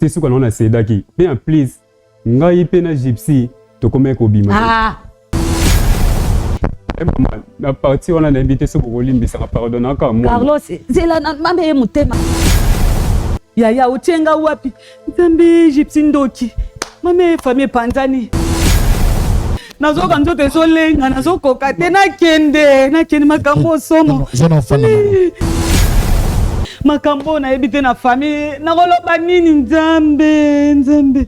Ti suka nango na cedaki. Pe en plus ngai pe na Gypsy tokomaki kobima. Ah! Eh mama, na partie wana nayebi te soki okolimbisaka pardon na kaka mwana. Carlos, zela na mama ye motema. Yaya otie nga wapi? Nzambe Gypsy ndoki. Mama ye famille epanzani. Nazoka nzoto ezolenga, nazokoka te, nakende, nakende makambo osomo. Makambo oyo nayebi te na famille, nakoloba nini Nzambe, Nzambe.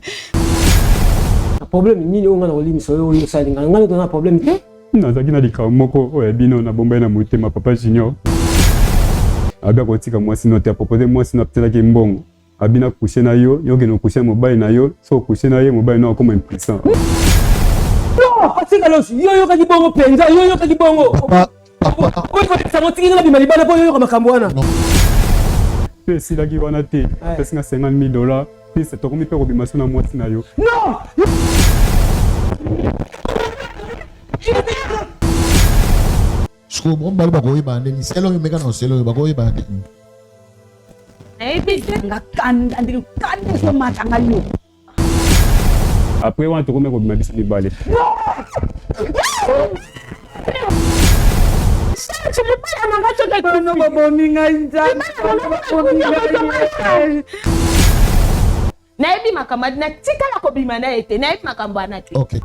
Problème nini oyo nga nakolimisa oyo oyo osali nga nga na problème te. Nazalaki na likambo moko oyo ya bino nabombaki na motema papa Junior. Abi akotika mwasi no te, apropose mwasi no apeselaki mbongo. Abi na couche na yo, yo okende couche na mobali na yo, soki ocouche na ye mobali no akoma impuissant. Non, Patrick Alonso, yo yokaki bongo mpenza, yo yokaki bongo. Papa, papa. Oyo kolekisa ngo tiki nga bima libanda mpo yoyoka makambo wana. Mpe esilaki wana te, apesi nga 50 000 dollars, pise tokomi mpe kobima so na mwasi na yo. Non! Sikoyo bango mibale bakoyebana ndenge selo oyo meka na selo oyo bakoyebana ndenge nini? Nayebi te nga kanda ndenge kanda ezomata nga yo. Après wana tokomi kobima biso mibale. Babomi ngai Nzambe. Nayebi makambo natikala kobima na ye te, nayebi makambo wana te. Okay.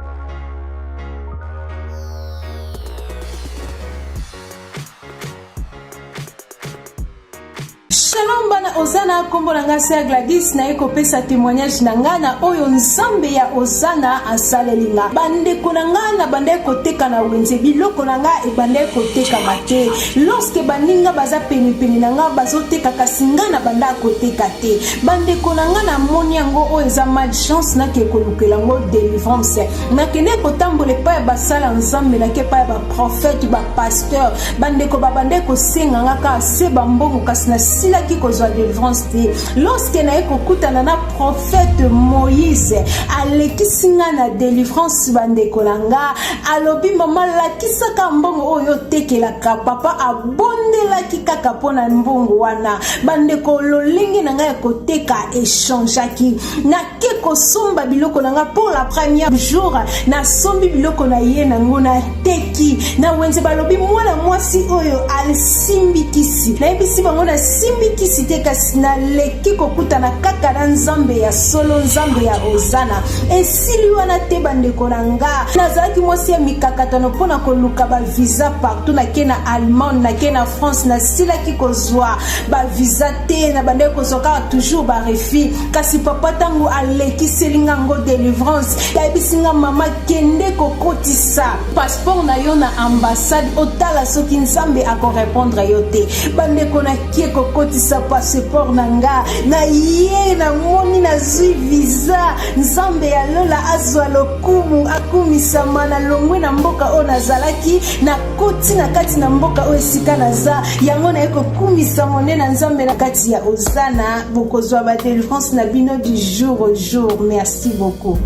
Shalom bana Ozana, kombo na nga Sœur Gladys, naye kopesa témoignage na nga na oyo Nzambe ya Ozana asaleli nga. Bandeko na nga na bandaki koteka na wenze, biloko na nga ebandaki kotekama te. Lorsque baninga baza penepene na nga bazoteka, kasi nga na bandaka koteka te. Bandeko na nga na moni yango oyo eza malchance, nake kolukela yango delivrance. Nakende kotambola epai ya basala Nzambe, nake epai ya ba prophète, ba pasteur. Bandeko babandaki kosenga nga kaka se bambongo, kasi nasilaki kozwa delivrance te. Lorsque naye kokutana na prophète Moïse, alekisi nga na delivrance. Bandeko na nga, alobi mama, lakisaka mbongo oyo otekelaka papa. Abondelaki kaka mpo na mbongo wana. Bandeko, lolenge na ngai ya koteka echangeaki. Nake kosomba biloko na nga pour la première jour, nasombi biloko na ye nango nateki na wenze. Balobi mwana mwasi oyo asimbi kisi. Nayebisi bango nasimbi kisi te, kasi naleki kokutana kaka na Nzambe ya solo, Nzambe ya Ozana. Esili wana te bandeko na nga, nazalaki mwasi ya mikakatano mpo na koluka ba visa partout. Nake na Allemagne, nake na France, nasilaki kozwa ba visa te, nabandaki kozwa kaka toujours ba refus. Kasi papa ntango alekiseli nga ngo delivrance, ayebisi nga mama, kende kokotisa passeport na yo na ambassade, otala soki Nzambe akorepondre yo te. Bandeko, nakie kokotisa passeport na nga, na ye namoni nazwi visa. Nzambe ya lola azwa lokumu, akumisama. Nalongwe na mboka oyo nazalaki, nakoti na kati na mboka oyo esika naza yango, naye kokumisa monene na Nzambe na kati ya Ozana. Bokozwa ba delivrance na bino du jour au jour. Merci beaucoup.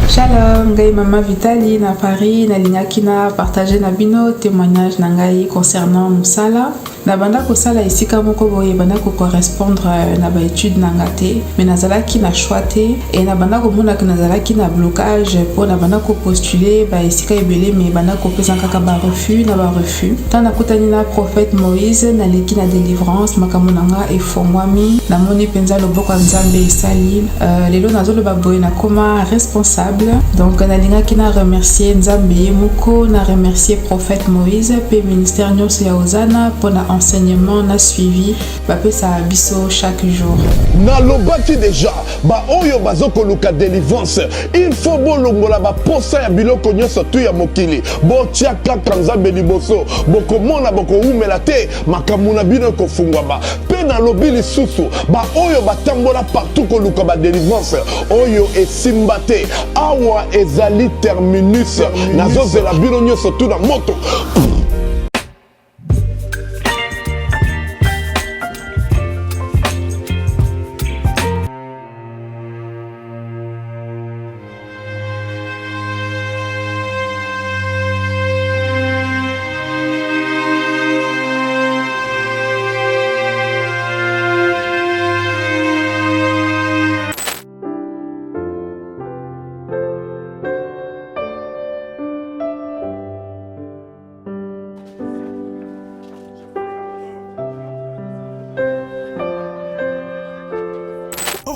Shalom, ngai mama Vitali na Paris, nalingaki na partager na bino témoignage na ngai concernant mosala. Nabanda kosala esika moko boye ebanda ko correspondre na ba études na nga te, mais nazalaki na choix te et nabanda komona que nazalaki na blocage po nabanda ko postuler ba esika ebele mais ebanda kopesa kaka ba refus na ba refus. Tango nakutani na prophète Moïse, naleki na delivrance, makambo na nga efongwami, namoni penza loboko ya Nzambe esali. Lelo nazoloba boye nakoma responsable, donc nalingaki na remercier Nzambe ye moko, na remercier prophète Moïse pe ministère nyonso ya Ozana pona enseignement na suivi bapesaka biso chaque jour. Nalobaki dejà ba oyo bazo koluka delivrance il faut bolongola ba posa ya biloko nionso tout ya mokili botia kaka Nzambe liboso bokomona bokowumela te makambo na bino ekofungwama pe nalobi lisusu ba oyo batambola partout koluka ba delivrance oyo esimba te awa ezali terminus nazozela bino nionso tout na moto.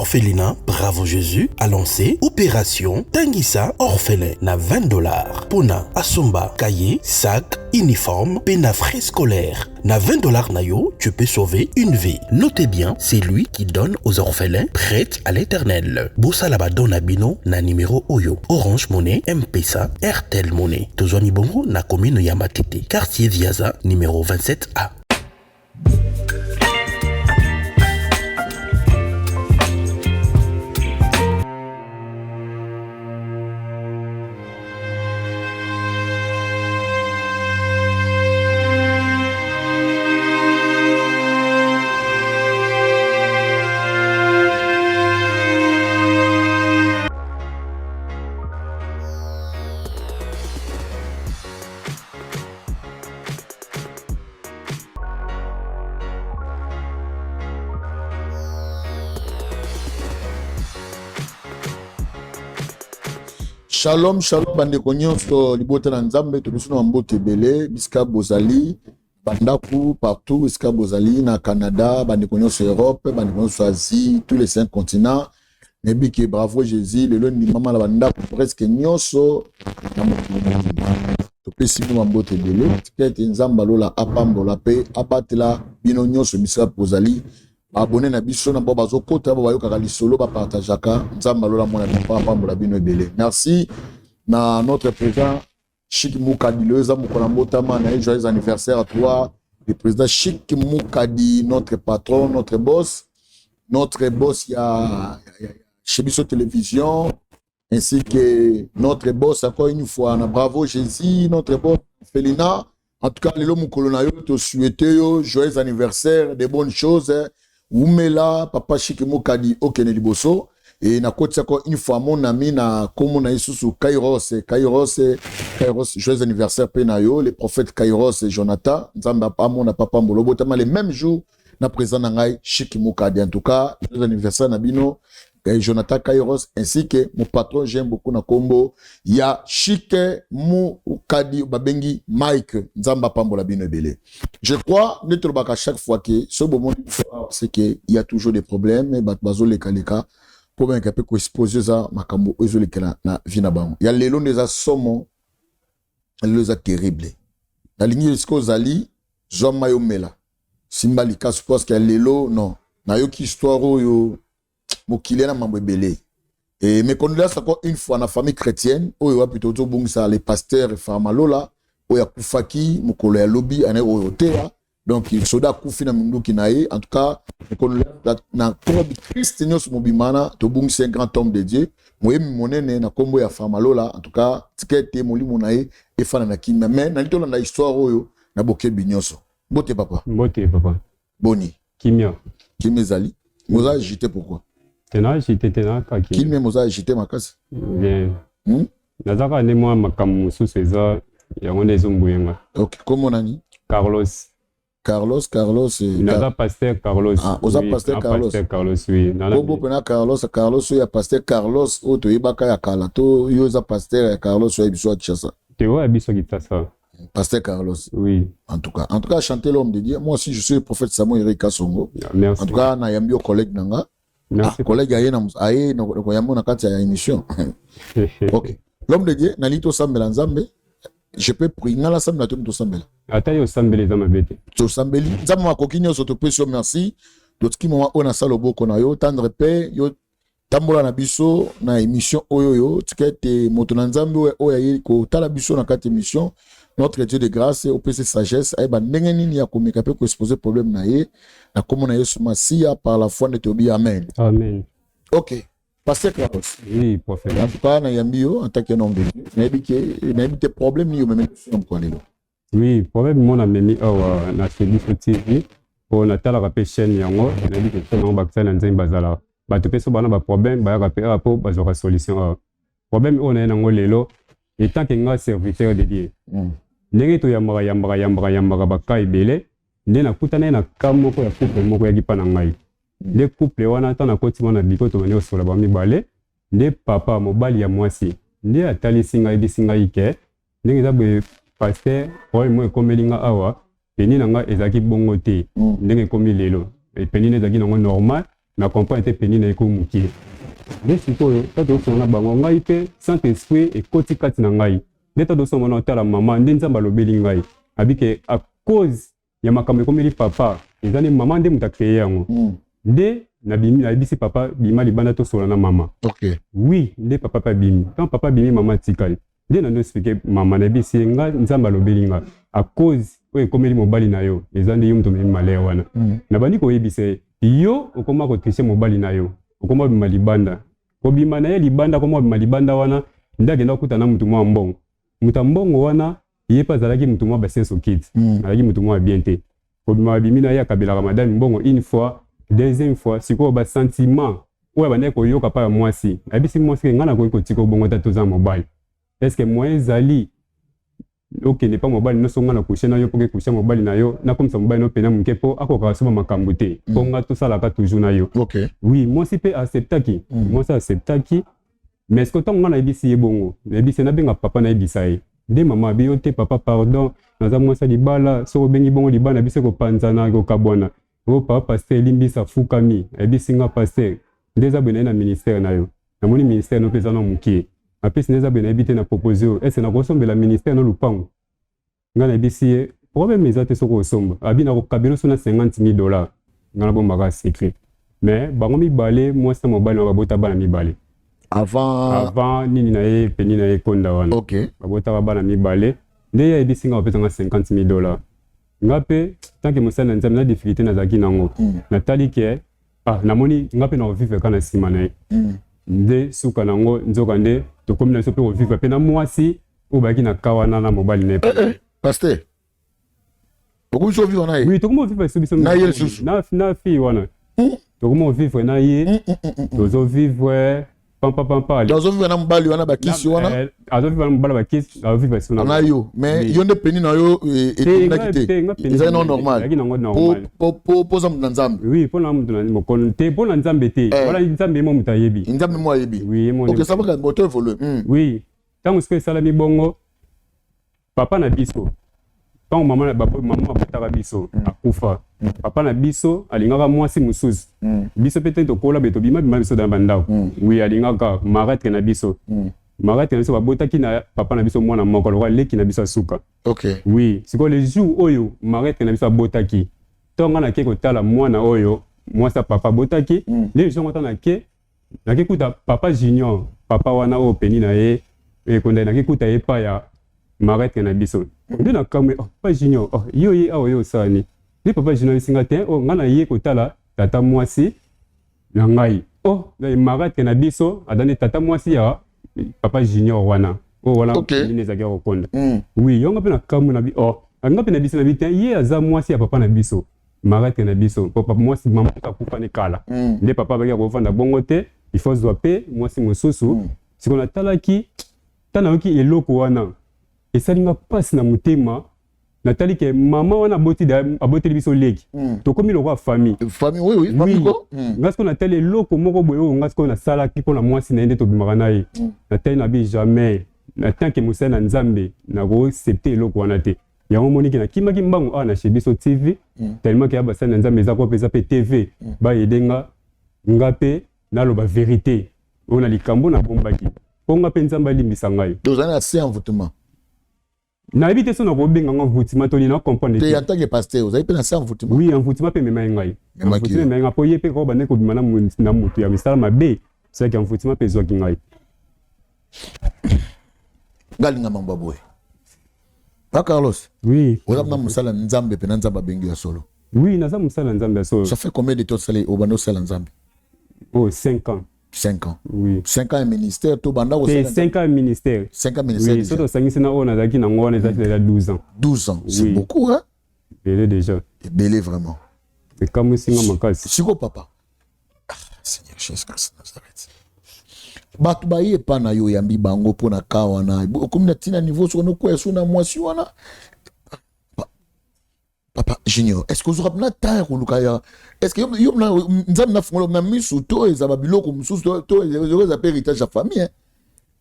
Orphelinat Bravo Jésus a lancé Opération Tangisa Orphelin na 20 dollars. Pona asomba cahier, sac, uniforme, pe na frais scolaires. Na 20 dollars na yo, tu peux sauver une vie. Notez bien, c'est lui qui donne aux orphelins prête à l'éternel. Bosala ba don na bino na numéro oyo. Orange Money, M-Pesa, Airtel Money. Tozwami bongo na commune ya Matete, quartier Viaza, numéro 27A. Shalom, shalom bandeko nyonso libota na Nzambe, topesi na mbote ebele bisika bozali bandako partout esika bozali na Canada, bandeko nyonso Europe, bandeko nyonso Asie, tous les cinq continents. Nayebi ke bravo Jésus lelo ndimama na bandako presque nyonso na mokili mobimba. Topesi bino bambote ebele, tika ete Nzambe alola apambola mpe abatela bino nyonso bisika bozali baabone na biso na bao bazokota bao bayokaka lisolo bapartageaka. Nzambe alola mona bino apambola bino ebele. Merci na notre président Chic Mukadi, lelo eza mokolo ya mbotama na ye. Joyeux anniversaire à toi le président Chic Mukadi, notre patron, notre boss, notre boss ya, ya, ya chez biso télévision, ainsi que notre boss encore une fois na bravo Jésus, notre boss Felina. En tout cas lelo mokolo na yo, to souhaiter yo joyeux anniversaire, de bonnes choses. Wumela papa Chic Mukadi, okende liboso. Et nakotisa encore une fois mon ami na kombo na ye susu Kairos, Kairos, Kairos, joyeux anniversaire pe na yo le prophète Kairos et Jonathan. Nzambe amona papa mbolo botama le même jour na président na ngai Chic Mukadi. En tout cas joyeux anniversaire na bino Jonathan Kairos ainsi que mon patron, j'aime beaucoup na kombo ya Chic Mukadi babengi Mike. Nzambe apambola bino ebele. Je crois nde tolobaka chaque fois que ce moment c'est que il y a toujours des problèmes, bato bazolekaleka mpo bayaka mpe koexpose eza makambo oyo ezolekela na vie na bango. Ya lelo nde eza somo, lelo eza terrible. Nalingi esika ozali, zwa mai omela, simba likasu, parce que ya lelo non, nayoki histoire oyo mokili na mambo ebele. Et mes condoléances encore une fois na famille chrétienne oyo wapi tozobungisa le pasteur Farmalola oyo akufaki mokolo ya lobi ane oyo teya. Donc soda akufi na minduki na ye. En tout cas mes condoléances na corps du Christ nyonso mobimba wana, tobungisi un grand homme de Dieu, moyemi monene na kombo ya Farmalola. En tout cas tika ete molimo na ye efanda na kimia. Mais nali tolanda histoire oyo na bokebi nyonso. Mbote papa. Mbote papa. Boni. Kimia. Kimia ezali. Moza agité pourquoi? Tena agité tena kaki. Kimia moza agité makasi. Bien. Naza kaka nde mwa makambo mosusu eza yango nde ezombuyenga. Ok, kombo nani? Carlos. Carlos, Carlos. Naza pasteur Carlos. Ah, oza oui, pasteur Carlos. Pasteur Carlos, oui. Kombo pena Carlos, Carlos ya pasteur Carlos oyo toyebaka ya kala to yo eza pasteur ya Carlos oyo biso ya Kinshasa. Te oyo ya biso Kinshasa. Pasteur Carlos. Oui. En tout cas, chanter l'homme de Dieu. Moi aussi, je suis le prophète Samuel Eric Kasongo. Merci. En tout cas, na yambi collègue nanga. Merci. Ah, collègue aye na aye na ko yambo na kati ya émission. OK. L'homme de Dieu, na lito sambela Nzambe. Je peux prier ngala sambela to sambela. Ata yo sambela eza mabe te. To sambeli Nzambe makoki nyonso to pesi yo merci. Totiki mama oyo na sala loboko na yo tendre paix yo tambola na biso na émission oyo yo tika ete moto na Nzambe oyo aye kotala biso na kati émission, notre Dieu de grâce opesi sagesse ayeba ndenge nini ya komeka mpe koexpose problème na ye na kombo na Yesu Masiya par la foi nde toyebi amen. Amen. Ok. Pasteur Carlos. Oui, prophète. En tout cas, nayambi yo en tant qu'un homme de Dieu. Nayebi ke nayebi te problème nini omemi biso na mokolo lelo. Oui, problème mona amemi awa na chez biso TV po natalaka mpe chaîne yango, nayebi ke chaîne yango bakisa na Nzambe bazalaka bato mpe so bana ba problème bayaka mpe awa po bazwaka solution awa. Problème oyo naye nango lelo etant que nga serviteur de Dieu, ndenge toyambaka yambaka yambaka yambaka baka ebele, nde nakutana ye na ka moko ya couple moko eyaki mpa na ngai. Nde couple wana ntango nakoti mwana biko tobandi kosola bango mibale, nde papa mobali ya mwasi nde atalisi ngai, ayebisi ngai ke ndenge eza boye pasteur, problème moko ekomeli nga awa, peni na ngai ezalaki bongo te ndenge ekomi lelo. Peni na ezalaki nango normal. Na comprendre te peni na ye ko mukie. Nde sikoyo tango tozosolola na bango ngai pe saint esprit ekoti kati na ngai nde tango tozosolola na otala maman nde nzambe alobeli ngai abi ke a cause ya makambo ekomeli papa eza nde maman nde moto a cree yango nde nabimi nayebisi papa bima libanda tosolola na maman oui nde papa pe abimi tango papa abimi maman atikali Nde na expliquer mama nayebisi ye nga nzambe alobeli nga à cause oyo ekomeli mobali na yo eza nde yo moto omemi malheur wana mm. Nabandi koyebisa ye yo okoma ko tricher mobali na yo okoma obima libanda kobima na ye libanda akoma obima libanda wana nde akenda kokutana na moto mwa mbongo moto ya mbongo wana ye mpe azalaki moto mwa basenso kid mm. Azalaki moto mwa bien te kobima babimi na ye akabelaka madame mbongo une fois deuxième fois sikoyo basentiment oyo abandaki koyoka pa ya mwasi ayebisi mwasi ke ngai nakoki kotika obongo ta toza mobali est ce que moyen ezali okende pa mobali nyonso ngai na couche na yo mpo ke couche mobali na yo nakomisa mobali na yo pena moke mpo akokaka soba makambo te mpo mm. ngai tosalaka toujours na yo okay. Oui mwasi mpe acceptaki mm. Mwasi acceptaki mais ce que ntango ngai nayebisi ye bongo nayebisi ye nabenga papa nayebisa ye nde mama abi yo te papa pardon naza mwasi ya libala soki obengi bongo libala na biso ekopanzana ekokabwana Oh papa pasteur limbisa afukami ayebisi nga pasteur nde eza boye naye na ministère na yo namoni ministère no mpe eza na mokie apesi nde eza boye nayebi te na propose yo ese nakosombela ministère no lupango nga nayebisi ye problème eza te soki osomba abi nakokabela oso na 50 000 dollars nga nabombaka secret mais bango mibale mwasi na mobali na babota bana mibale avant avant nini na ye peni na ye konda wana okay. Babotaka bana mibale nde ye ayebisi nga bapesa nga 50 000 dollars nga mpe tant que mosali na nzambe na difficulté nazalaki nango mm. Natali ke ah, namoni nga mpe nakovivre kaka na nsima na ye mm. Nde suka nango nzoka nde tokomi na biso mpe kovivre mpe na mwasi oyo bayaki na ka wana na mobali na ye eh, eh, pasteur okomi so vivre na ye oui tokomi ovivre biso biso na ye lisusu na, na fille wana mm. Tokomi ovivre na ye mm, mm, mm, tozo vivre pampa pampa azovivre na mobali wana bakisi wana eh, azovivre na mobali bakisi azovivre sona na yo mais yo nde peni na yo etondaki te ezali nango normal po oza moto na nzambe oui mpo na moto na mokono te mpo na nzambe te eh. Wana nzambe ye mo moto ayebi nzambe mo ayebi oui ye mo ok ça va moto évolue hmm. Oui ntango sikoyo esalami bongo papa na biso ntango mama mama abotaka biso mm. Akufa mm. Papa na biso alingaka mwasi mosusu mm. Biso mpe te tokola be tobima bima biso na bandako mm. Oui alingaka maratre na biso mm. Maratre na biso babotaki na papa na biso mwana moko lokola leki na biso asuka okay. Oui sikoyo le jour oyo maratre na biso abotaki ntango ngai nake kotala mwana oyo mwasi ya papa abotaki mm. Nde jour yango ntango nake nake kuta papa junior papa wana oyo peni na ye ekonda nake kuta ye pa ya maratre na biso nde nakamwe oh, papa junior oh, yo ye awa yo osala nini nde papa junior ayebisi nga te oh, nga na ye kotala tata mwasi na ngai oh, maratre na biso aza nde tata mwasi ya papa junior wana oyo wana okay. Nini ezalaki ya kokonda mm. Oui yonga mpe nakamwe na bi oh, nga mpe na biso na bi te ye aza mwasi ya papa na biso maratre na biso po papa mwasi mama akufa ne kala mm. Nde papa abaki akofanda bongo te il faut azwa mpe mwasi mosusu mm. Sikoyo natalaki ntango nayoki eloko wana esali nga mpasi na motema natali ke mama wana aboti aboteli biso leki mm. Tokomi lokola famille famille oui oui famille ko mm. Nga sikoyo natali eloko moko boye oyo nga sikoyo nasalaki mpo na mwasi na ye nde tobimaka na ye mm. Natali na bi jamais na tant que mosali na nzambe nakoaccepte eloko wana te yango omoniki nakimaki mbangu awa na chez biso tv mm. Tellement ke ya basali na nzambe eza ko mpe eza mpe tv mm. Bayede nga nga mpe naloba verité oyo na likambo nabombaki mpo nga mpe nzambe alimbisa ngai tozali na se envoûtement Nayebi te so nakobenga ngo envoûtement to nini na comprendre te en tant que pasteur ozali mpe na se envoûtement oui envoûtement mpe ememaki ngai envoûtement ememaki ngai mpo ye mpe kaka bandaki kobima na moto ya misala mabe ezalaki envoûtement mpe ezwaki ngai Nga alinga mambo ya boye pa Carlos oui oza na mosala nzambe mpe na nzambe abengi ya solo oui naza mosala nzambe ya solo ça fait combien de temps osala obanda osala nzambe oh 5 ans 5 ans oui 5 ans ya ministère to banda kosala 5 ans ya ministère 5 ans ministère oui soki tosangisi na oyo nazalaki nango wana ezalaki déjà 12 ans 12 ans c'est oui. Beaucoup hein ebele déjà ebele vraiment ekamwisi nga makasi siko papa ah, Seigneur Jésus Christ Nazareth bato baye epa na yo oyambi bango mpo na ka wana okomi na ntina niveau soki nokwea so na mwasi wana papa junior est ce que ozwaka na temps ya koluka ya est ce que yo nzambe nafungola na misu to eza babiloko mosusu to eza mpe héritage ya famille hein?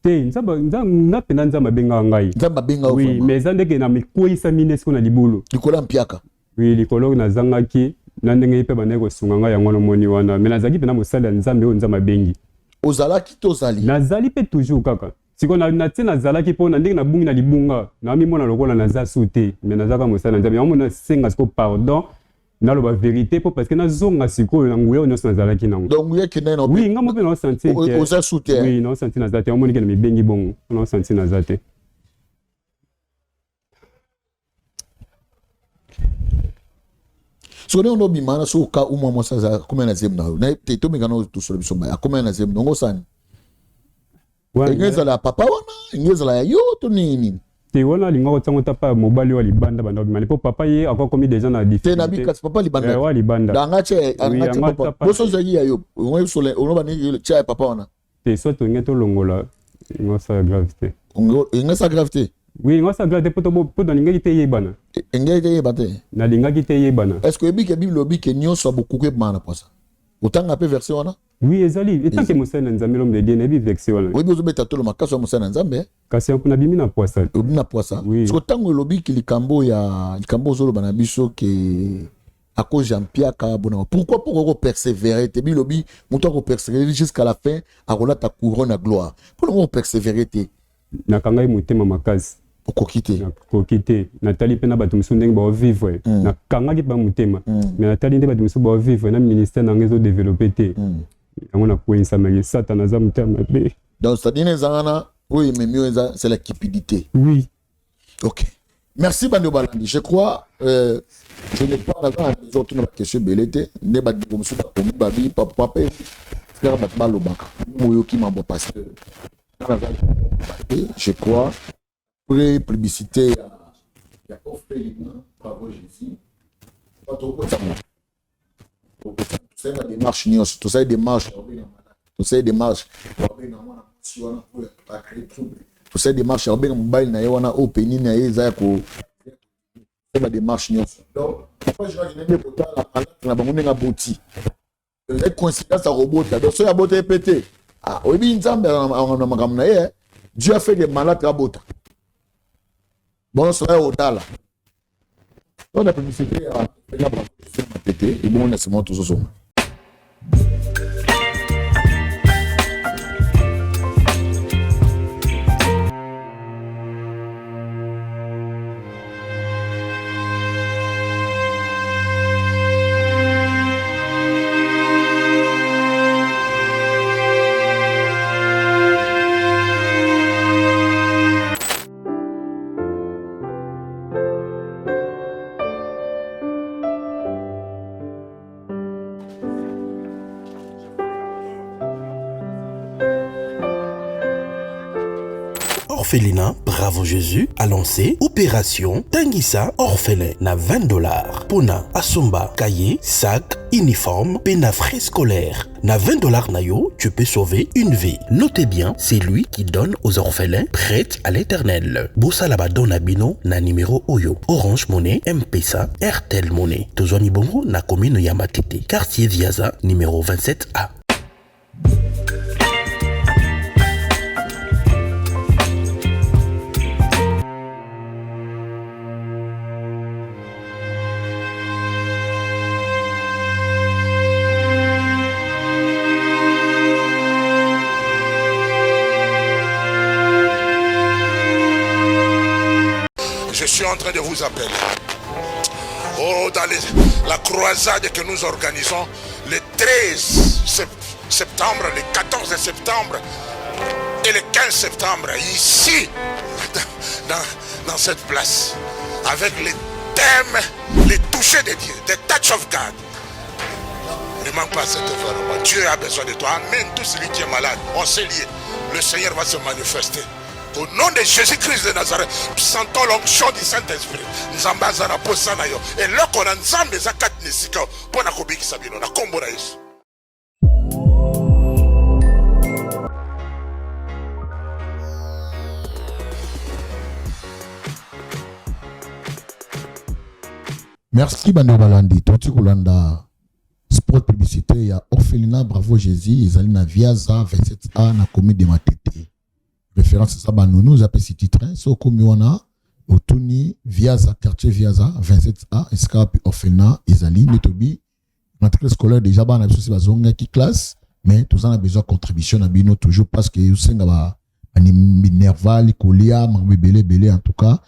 Te nzambe nga mpenza nzambe abengaka ngai nzambe abengaka oui mais eza ndenge na mikweyisami nde siko na libulu likolo ya mpiaka oui likolo nazangaki. Na ndenge ye mpe abandaki kosunga ngai yango wana omoni wana mais nazalaki mpena mosali ya Nzambe oyo Nzambe abengi. Ozalaki to ozali? Nazali mpe toujours kaka. Sikoyo na natie nazalaki mpo na ndenge nabungi na libunga namimona lokola naza su te mais naza kaka mosali ya Nzambe yango omoni nasenga sikoyo pardon naloba verite mpo parce que nazonga sikoyo na nguya oyo nyonso nazalaki nango. Donc nguya ekendaki na Oui, nga moko mpe nao sentir que oza su te. Oui, nao sentir naza te. Omoni ke na mibengi bongo. Nao sentir naza te. soki ndenge obima wana soki oka umwa mwasi aza akomela na zemi na yo nayebi te tomeka na tosola biso mai akomela na zemi nongo osani enge ezala ya papa wana enge ezala ya yo to nini nini te wana alinga kotiango ta pa mobali oyo libanda banda obima mpo papa ye akokomi deja na te na bi kasi papa libanda eh, wa libanda anga tia anga tia papa boso ozali ya yo ongo bani tia ya papa wana te soit tolingi tolongola ngo sala grave te ngo sala grave te oui ngo sala grave te po po nalingaki te eyebana engaki te eyeba te nalingaki te eyebana est ce que oyebi ke bible elobi ke nyonso ya bokuku ebimaka na pwasa otanga mpe verset wana oui ezali etant ke mosali na nzambe l'homme de dieu nayebi verset wana oyebi ozobeta tolo makasi ya mosali na nzambe kasi nabimi na pwasa obimi na pwasa oui. siko ntango elobi ke likambo ya likambo ozoloba na biso ke à cause ya mpiaka bona pourquoi pourquoi ko persévérer te bilobi moto ako persévérer jusqu'à la fin akolata couronne ya gloire mpo nango ko persévérer te nakangaki motema makasi okoki te nakoki te natali mpe na bato mosusu ndenge baovivre mm. nakangaki mpe motema mm. mais natali nde bato mosusu baovivre na ministère na ngai ezodeveloppe te mm. yango nakweyisamaki satana aza motema mabe donc c'est-à-dire eza wana oyo ememi oyo eza c'est la cupidité oui Ok. Merci Bando Balandi. Je crois, euh, je n'ai pas naza na besoin tuna question ebele te nde bandeko mosusu bakomi babi papa mpe kaka bato balobaka moyoki mambo pasteur te je crois pré publicité ya ya orphelinat bravo jésus bato okotisa moto tosali ba démarche nyonso tosali démarche tosali démarche babenga mwana mwasi wana oyo acree trouble tosali démarche ya kobenga mobali na ye wana oyo peni na ye eza ya ko ba démarche nyonso donc papa jacques ndenge kotala malade na bango ndenge aboti ezali coïncidence ya kobota donc soki abota ye mpe te ah, oyebi nzambe na makambo na ye eh. dieu a fait que malade abota bonso ya kotala to na publicité ya matete ebongo na nsima tozozonga Orphelinat Bravo Jésus a lancé Opération Tangisa Orphelin na 20 dollars. Pona Asomba, cahier, sac, uniforme, pena frais scolaire. Na 20 dollars na yo, tu peux sauver une vie. Notez bien, c'est lui qui donne aux orphelins prête à l'éternel. Bosala ba don na bino na numéro oyo. Orange Money, M-Pesa, Airtel Money. Tozwami bongo na commune ya Matete, quartier Viaza, numéro 27A. Je suis en train de vous appeler. Oh, dans la croisade que nous organisons le 13 septembre, le 14 septembre et le 15 septembre, ici, dans, dans cette place, avec les thèmes, les touchés de Dieu, the touch of God. Ne manque pas cette événement. Dieu a besoin de toi. Amène tout celui qui est malade. On s'est lié. Le Seigneur va se manifester. Au nom de Jésus-Christ de Nazareth, sentons l'onction du Saint-Esprit. Nzambe aza na posa na yo. Eloko na Nzambe eza kati na esika mpo na kobikisa bino na kombo na Yesu. Merci bandeko balandi touti kolanda sport publicité ya orphelinat bravo jésus ezali na viaza 27a na commune de matete référence eza banunu eza mpe city train so okomi wana otuni viaza quartier viaza 27a esika wapi orphelinat ezali nde tobi. Rentrée scolaire déjà bana biso si bazongaki classe, mais toza na besoin contribution na bino toujours parce que osenga ba minerval kolia makambo ebele ebele. En tout cas,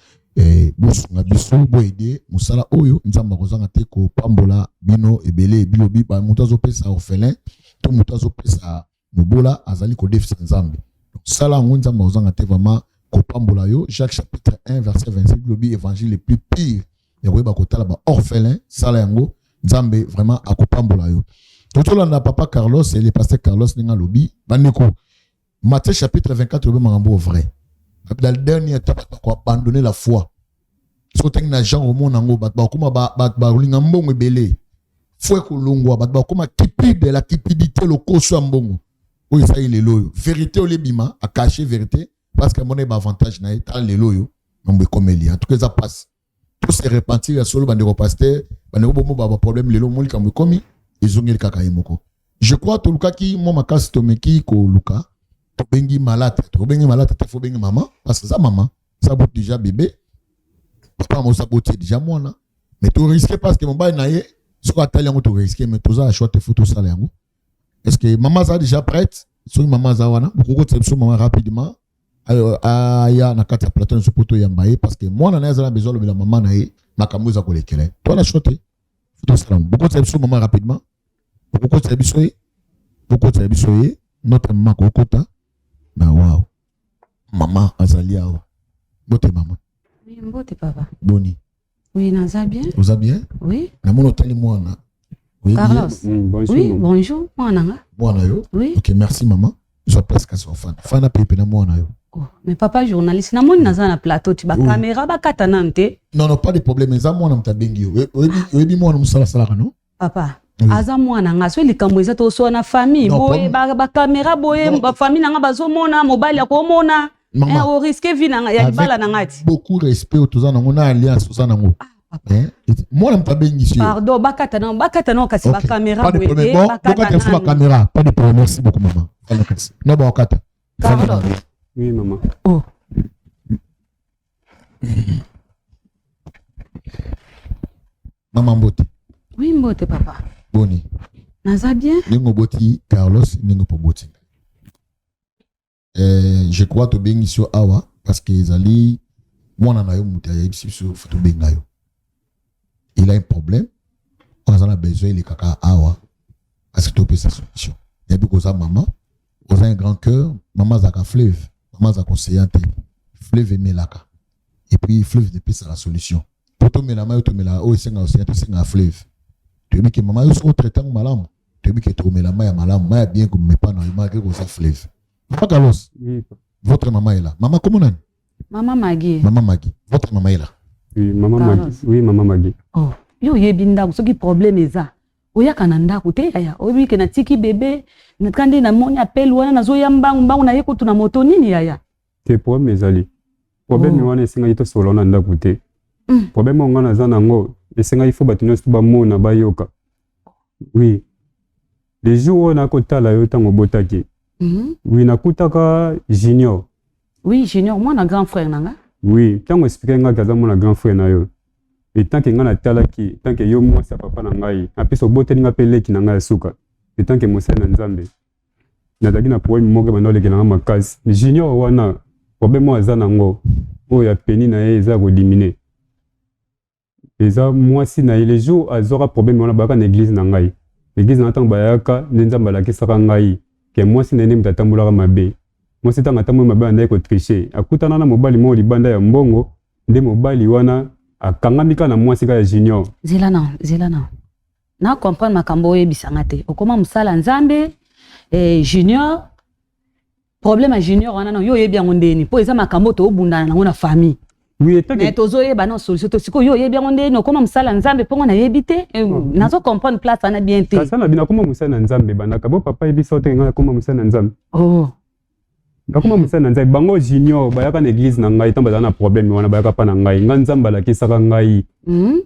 bosunga biso, boaider mosala oyo. Nzambe akozanga te kopambola bino ebele. Bilobi moto azopesa orphelin to moto azopesa mobola azali kodefisa Nzambe. Sala yango, Nzambe akozanga te vraiment kopambola yo. Jacques chapitre 1 verset 27 bilobi évangile le plus pire ya koyeba kotala baorphelin. Sala yango, Nzambe vraiment akopambola yo. Totolanda papa Carlos et le pasteur Carlos ndenge alobi. Bandeko, Matthieu chapitre 24 lobi makambo vrai: dans le dernier temps, bato bakoabandonner la foi. Soki otangi na Jean, omona yango, bato bakokoma bato bakolinga mbongo ebele, foi ekolongwa, bato bakokoma cupide, la cupidité, lokoso ya mbongo oyo esali lelo oyo. Vérité oyo ebima, acacher vérité parce que amona ye baavantage na ye. Tala lelo oyo mambo ekomeli. En tout cas, eza mpasi. To se repentir ya solo. Bandeko pasteur, bandeko bomo, ba baproblème lelo omoni likambo ekomi ezongeli kaka ye moko. Je crois tolukaki mwa makasi, tomeki koluka, tobengi malade, tobengi malade te, faut bengi mama parce que eza mama, eza boti déjà bébé, papa moso aboti déjà mwana, mais torisquer parce que mobali na ye soki atali yango, torisquer, mais toza na choix te, faut tosala yango. Est ce que mama aza déjà prête? Soki mama aza wana, bokokotisa biso mama rapidement aya na kati ya plateau na biso po toyamba ye, parce que mwana na ye aza na besoin alobela mama na ye makambo eza kolekela ye. Toza na choix te, faut tosala yango. Bokotisa biso mama rapidement, bokokotisa biso ye, bokotisa biso ye, notre mama kokota na. Wow, mama azali awa. Mbote mama. Oui, mbote papa. Boni? Oui, naza bien. Oza bien? Oui. Namoni otali mwana. Oyebi ye? Carlos. Bonjour. Oui, bonjour, mwana nga. Mwana yo? Oui. Ok, merci mama. Zwa place kasi ofanda, fanda pepe na mwana yo. Mais papa journaliste, namoni naza na plateau ti ba caméra bakata nanu te. Non, non, pas de problème. Eza mwana moto abengi yo. Oyebi mwana mosala asalaka, non? Papa, Oui. aza mwana nga. So likambo eza tosoa na famille Non, boye, bacaméra boye, bafamille na nga bazomona, mobali akomona. Mama. Eh, orisquer vie na nga ya Avec libala na nga ti. beaucoup respect oyo toza nango na alliance toza nango. Hein? Mwana moto abengisi yo. Pardon, bakata nanu, bakata nanu kasi Ok. bacaméra Pas de boye problème. te, Bon, bakata bokata biso nanu. bacaméra, pas de problème. Merci beaucoup mama. Fanda kasi no bakokata. Carlos. Oui, maman. Oh. Mama, mbote. Oui, mbote papa. Boni? Naza bien. Ndenge oboti Carlos, ndenge mpo oboti ngai, je crois tobengisi yo awa parce que ezali mwana na yo moto ayebisi biso faut tobenga yo. Il a un problème oyo aza na besoin elekaka awa parce que topesa solution. Nayebi koza mama, oza un grand cœur. Mama azalaka fleuve, mama azalaka océan te. Fleuve emelaka et puis fleuve epesaka solution. Po tomela mai oyo tomelaka oyo esengaka océan, tosengaka fleuve. Toyebi ke mama yo soki otraiter yango malamu, toyebi ke tokomela mai ya malamu, mai ya bien komema na yo malgré koza fleuve. Papa Carlos, Oui. votre maman est là. Maman, comment nani? Mama Maggie. Maman Maggie, votre maman est là. Oui, maman Carlos. Maggie. Oui, maman Maggie. Oh, yo oyebi ndako, soki problème eza oyaka na ndako te yaya. Oyebi ke natiki bebe ka nde namoni appel wana, nazoya mbangu mbangu, naye kutu na moto nini yaya. Te, problème ezali. Problème Oh. wana esengaki tosolola na ndako te. Problème oyo nga naza nango esengaki faut bato nyonso bamona, bayoka. Oui. Le jour oyo nakotala yo ntango obotaki. Oui, nakutaka Junior. Oui, Junior mwana grand frère na nga. Oui, ntango expliquer ngaki aza mwana grand frère na yo. Etant que nga natalaki, tant que yo mwasi ya papa na ngai, apesi oboteli nga mpe leki na ngai ya suka. Etant que mosali na Nzambe, nazalaki na problème moko ebanda olekela nga makasi. Junior wana, problème oyo aza nango, oyo ya pénis na ye eza ya kodiminuer. Eza mwasi na ye. Le jour azwaka problème wana, bayaka na église na ngai. Église na ngai, ntango bayaka nde Nzambe alakisaka ngai ke mwasi na ye nde moto atambolaka mabe. Mwasi ntango atamboli mabe, andaki kotricher, akutana na mobali moko libanda ya mbongo, nde mobali wana akangami kaka na mwasi kaka ya Junior. Zela na, zela na na comprendre makambo oyebisanga te. Okoma mosala Nzambe, Junior, problème ya Junior wana na yo oyebi yango ndeni? Mpo eza makambo toobundana nango na famille. Oui. Mais tozoyeba na solution to. Sikoyo yo oyebi yango ndeni? Okoma mosala Nzambe mpongo nayebi te, nazo comprendre place wana bien te. Kasi na bino akoma mosali na Nzambe bandaka bo papa yebisa te ngai nakoma mosali na Nzambe. Oh. Nakoma mosali na Nzambe. Bango Junior bayaka na église na ngai ntango bazala na problème wana, bayaka mpa na ngai. Ngai Nzambe alakisaka ngai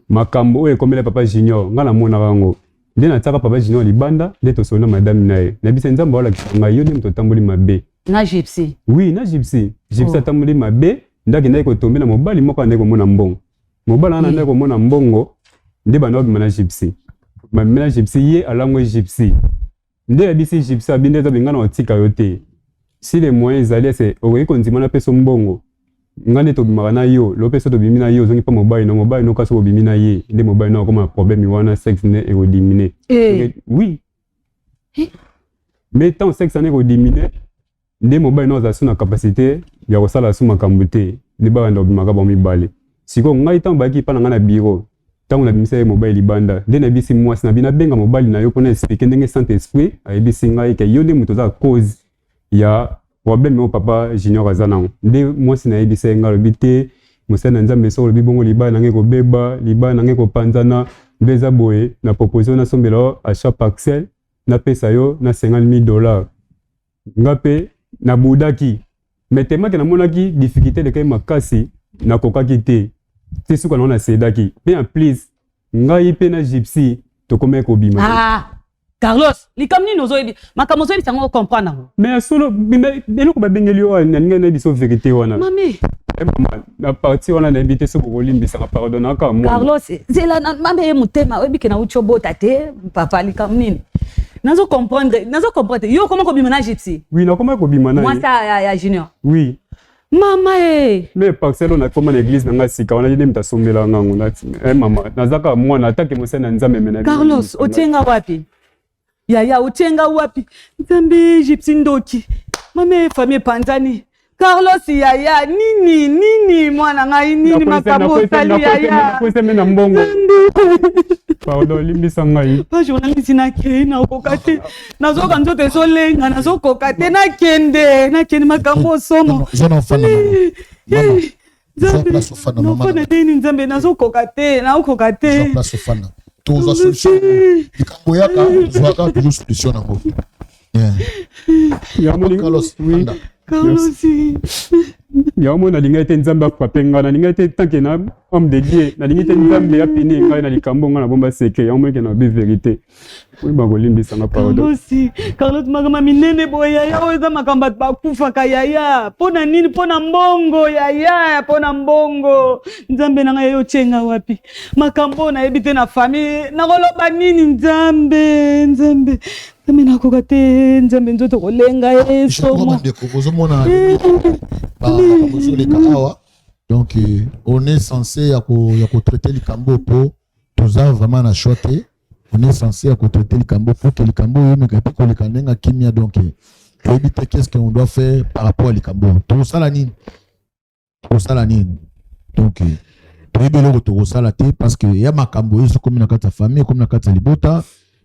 makambo oyo ekomela papa Junior. Ngai namonaka yango nde natiaka papa Junior libanda, nde tosoli na madame na ye. Nayebisa Nzambe aolakisa ngai yo nde moto otamboli mabe. Na Gypsy? Oui, na Gypsy. Gypsy Oh. atamboli mabe nde akendaki kotombe na mobali moko, andaki komona mbongo. Mobali wana andaki komona mbongo nde banda obima na Gypsy. Mamela Gypsy ye alangwe Gypsy nde ayebisi Gypsy abi nde eza benga na otika yo te si le moyen ezali ese okoki kondima na peso mbongo nga nde tobimaka na yo lo peso tobimi na yo ozongi pa mobali na mobali no kasi obimi na ye nde mobali no akoma na problème wana sexe nde ekodimine eh. Oui eh. Mais tant sexe wana ekodimine nde mobali no azala su na capacité ya kosala su makambo te nde babanda kobimaka bango mibale. Sikoyo ngai ntango bayaki epa na ngai na biro, ntango nabimisa ye mobali libanda, nde nayebisi mwasi na bino abenga mobali na yo mpo na explike ndenge Saint Esprit ayebisi ngai ke yo nde moto oza cause ya problème oyo papa Junior aza nango. Nde mwasi nayebisa ye ngai alobi te mosali na Nzambe soki olobi bongo libala na ngai ekobeba, libala na ngai ekopanzana, nde eza boye na propose yo nasombela yo achat parcelle napesa yo na 50 000 dollars. Nga pe na boudaki mais tellement que namonaki difficulté elekaki makasi nakokaki te ti suka nango na cedaki pe en plus ngai pe na Gypsy tokomaki kobima. Ah Carlos likambo nini ozoyebi makambo ozoyebisa yango ocomprendre yango. Mais ya solo eloko babengeli yo nalingi nayebi so verité wana. Mami. Eh mama na partie wana nayebi te soki okolimbisaka pardon naka mwana. Carlos zela na mame ye motema oyebi ke nauti obota te papa likambo nini nazo comprendre nazo comprendre yo okoma kobima na gypsy. Oui nakoma kobima na ye. Mwasi ya, ya junior. Oui. Mama e eh. Mais parcelle oyo nakoma na église na ngai sika wana ye nde moto asombela nga yango eh mama naza kaka mwana atake mosali na Nzambe me na Carlos otie nga wapi yaya otie nga wapi nzambe gypsy ndoki mame famille epanzani carlos yaya nini nini mwana ngai nini makambo osali yaya nakweseme na mbongo pardon limbisa ngai bajournaliste nakei nakoka te nazoka nzoto ezolenga nazokoka te nakende nakende makambo osomo nzambe nini nzambe nazokoka te nakokoka te tozwa solution likambo yaka tozwaka toujours solution nango Carlos yango moni nalingaki te nzambe afrape ngai nalingaki te tanke na homme de dieu nalingi te nzambe apini ngai na likambo ngai nabomba seke yango moni ke na bi verité oyeba kolimbisa nga pardon Carlos Carlos makambo minene boye yaya oyo eza makambo bato bakufaka yaya mpo na nini mpo na mbongo yaya mpo na mbongo nzambe na ngai yayo otie nga wapi makambo oyo nayebi te na famille nakoloba nini nzambe nzambe nzambe nakoka te nzambe nzoto kolenga ye somo bandeko bozomona makambo ezoleka awa donc euh, on est censé ya kotraite likambo mpo toza vraiment na choix te on est censé ya kotraite likambo pour que likambo oyo emeka mpe koleka ndenge ya kimia donc toyebi te qu'est ce qu'on doit faire par rapport ya likambo oyo tokosala nini tokosala nini donc toyebi eloko tokosala te parce que ya makambo oyo ekomi na kati ya famille ekomi na kati ya libota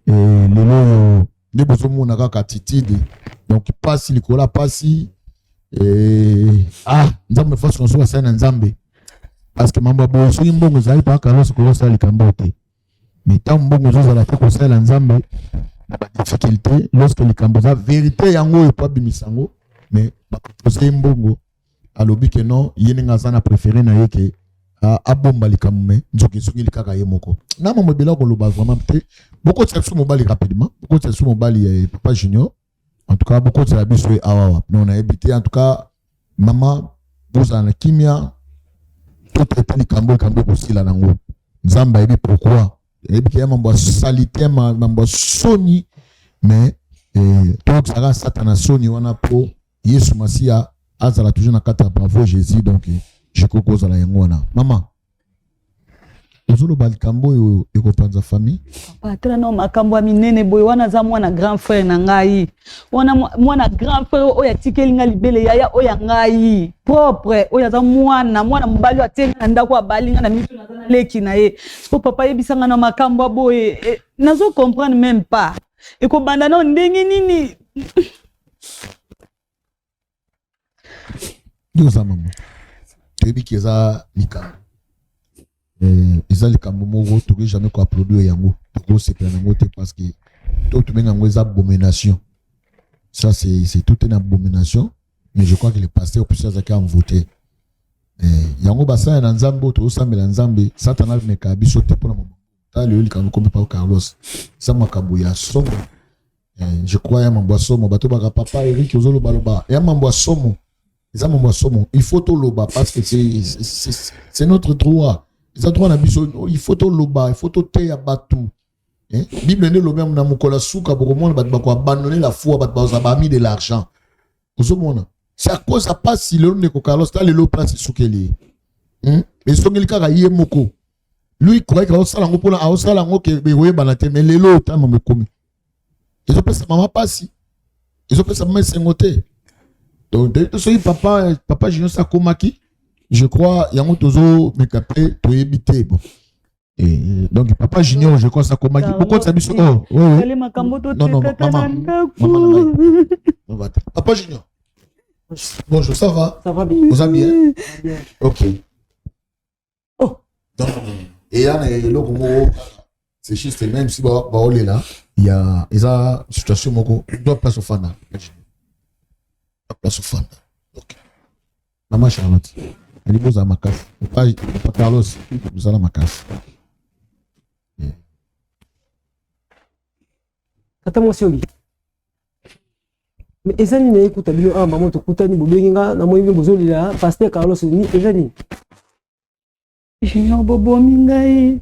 lelo oyo nde bozomona kaka attitude donc pasi likolo ya pasi ah nzambe faso na soki asali na nzambe parce que mambo ya boye soki mbongo ezali paka Carlos okoki kosala likambo te mais ntango mbongo ezozala te kosalela nzambe na badifficulté lorsque likambo eza verité yango oyo po abimisa yango mais bapropose ye mbongo alobi ke non ye ndenge aza na préféré na ye ke abomba likambo me nzoka ezongeli kaka ye moko na mambo ebele akoloba vraiment te bokotisa biso mobali rapidement bokotisa biso mobali ya papa junior en tout cas bokotisa biso ye awawa non nayebi te en tout cas mama bozala na kimia totraite likambo likambo ekosila nango nzambe ayebi pourquoi ayebi ke ya mambo ya salite mambo ya soni mais eh, toyokisaka satana soni wana mpo yesu masiya azala toujours na kati ya bravo jésus donc je crois kozala yango wana mama ozoloba likambo oyo ekopanza famille papa tala nao makambo ya minene boye wana aza mwana grand frère na ngai wana mwana grand frère oyo atikeli ngai libele yaya oyo ya ngai propre oyo aza mwana mwana mobali oyo atie ngai na ndako abali ngai na miso naza na leki na ye siko papa ayebisa ngai na makambo ya boye eh, nazo comprendre même pas ekobanda nao ndenge nini Yo oza mama toyebi ke eza likambo eh, eza likambo moko tokoki jamais koapplaudir yango tokosepela nango te parce que to tobenga yango eza abomination ça c'est c'est tout une abomination mais je crois que le pasteur puisi azalaki envoûté eh, yango basala na nzambe oyo tozosambela nzambe satana ameka biso te mpona tala lelo likambo ekomi pa carlos eza makambo ya somo eh, je crois ya mambo ya somo bato baka papa eric ozolobaloba ya mambo ya somo eza mambo ya somo il faut toloba parce que c'est notre droit eza droit na biso il faut toloba il faut toteya bato. Eh? Bible nde elobi na mokolo ya suka bokomona bato bakoabandonne la foi, bato bazala baami de l'argent. Ozomona, c'est à cause ya pasi lelo ndeko Carlos ta lelo place esukeli ye. Esongeli kaka ye moko. Lui croyait que aosala yango mpona aosala yango ke ekoyebana te, mais lelo otama ekomi ezopesa mama pasi, ezopesa mama esengo te. Donc soki papa Junior akomaki, je crois yango tozomeka mpe toyebi te. Bon. Et donc papa Junior, je crois ça komaki bokotisa biso. Oh oui, oui. Ezali makambo Non, non, totekata na maman. ndako. Maman na ngai. Papa Junior, bonjour, ça va? Ça va bien. Vous allez bien? Bien. Ok. Oh. Non, non, non. Eya na eloko moko, c'est juste, même si baolela ya eza situation moko doit place ofanda, place ofanda. Ok, mama Charlotte ali, bozala makasi. Papa Carlos, bozala makasi. Tata mwasi oyo, mais eza nini? Ekuta bino awa, mama, tokutani, bobengi nga, namoni bino bozolela pasteur Carlos, ni eza nini? Junior, bobomi ngai.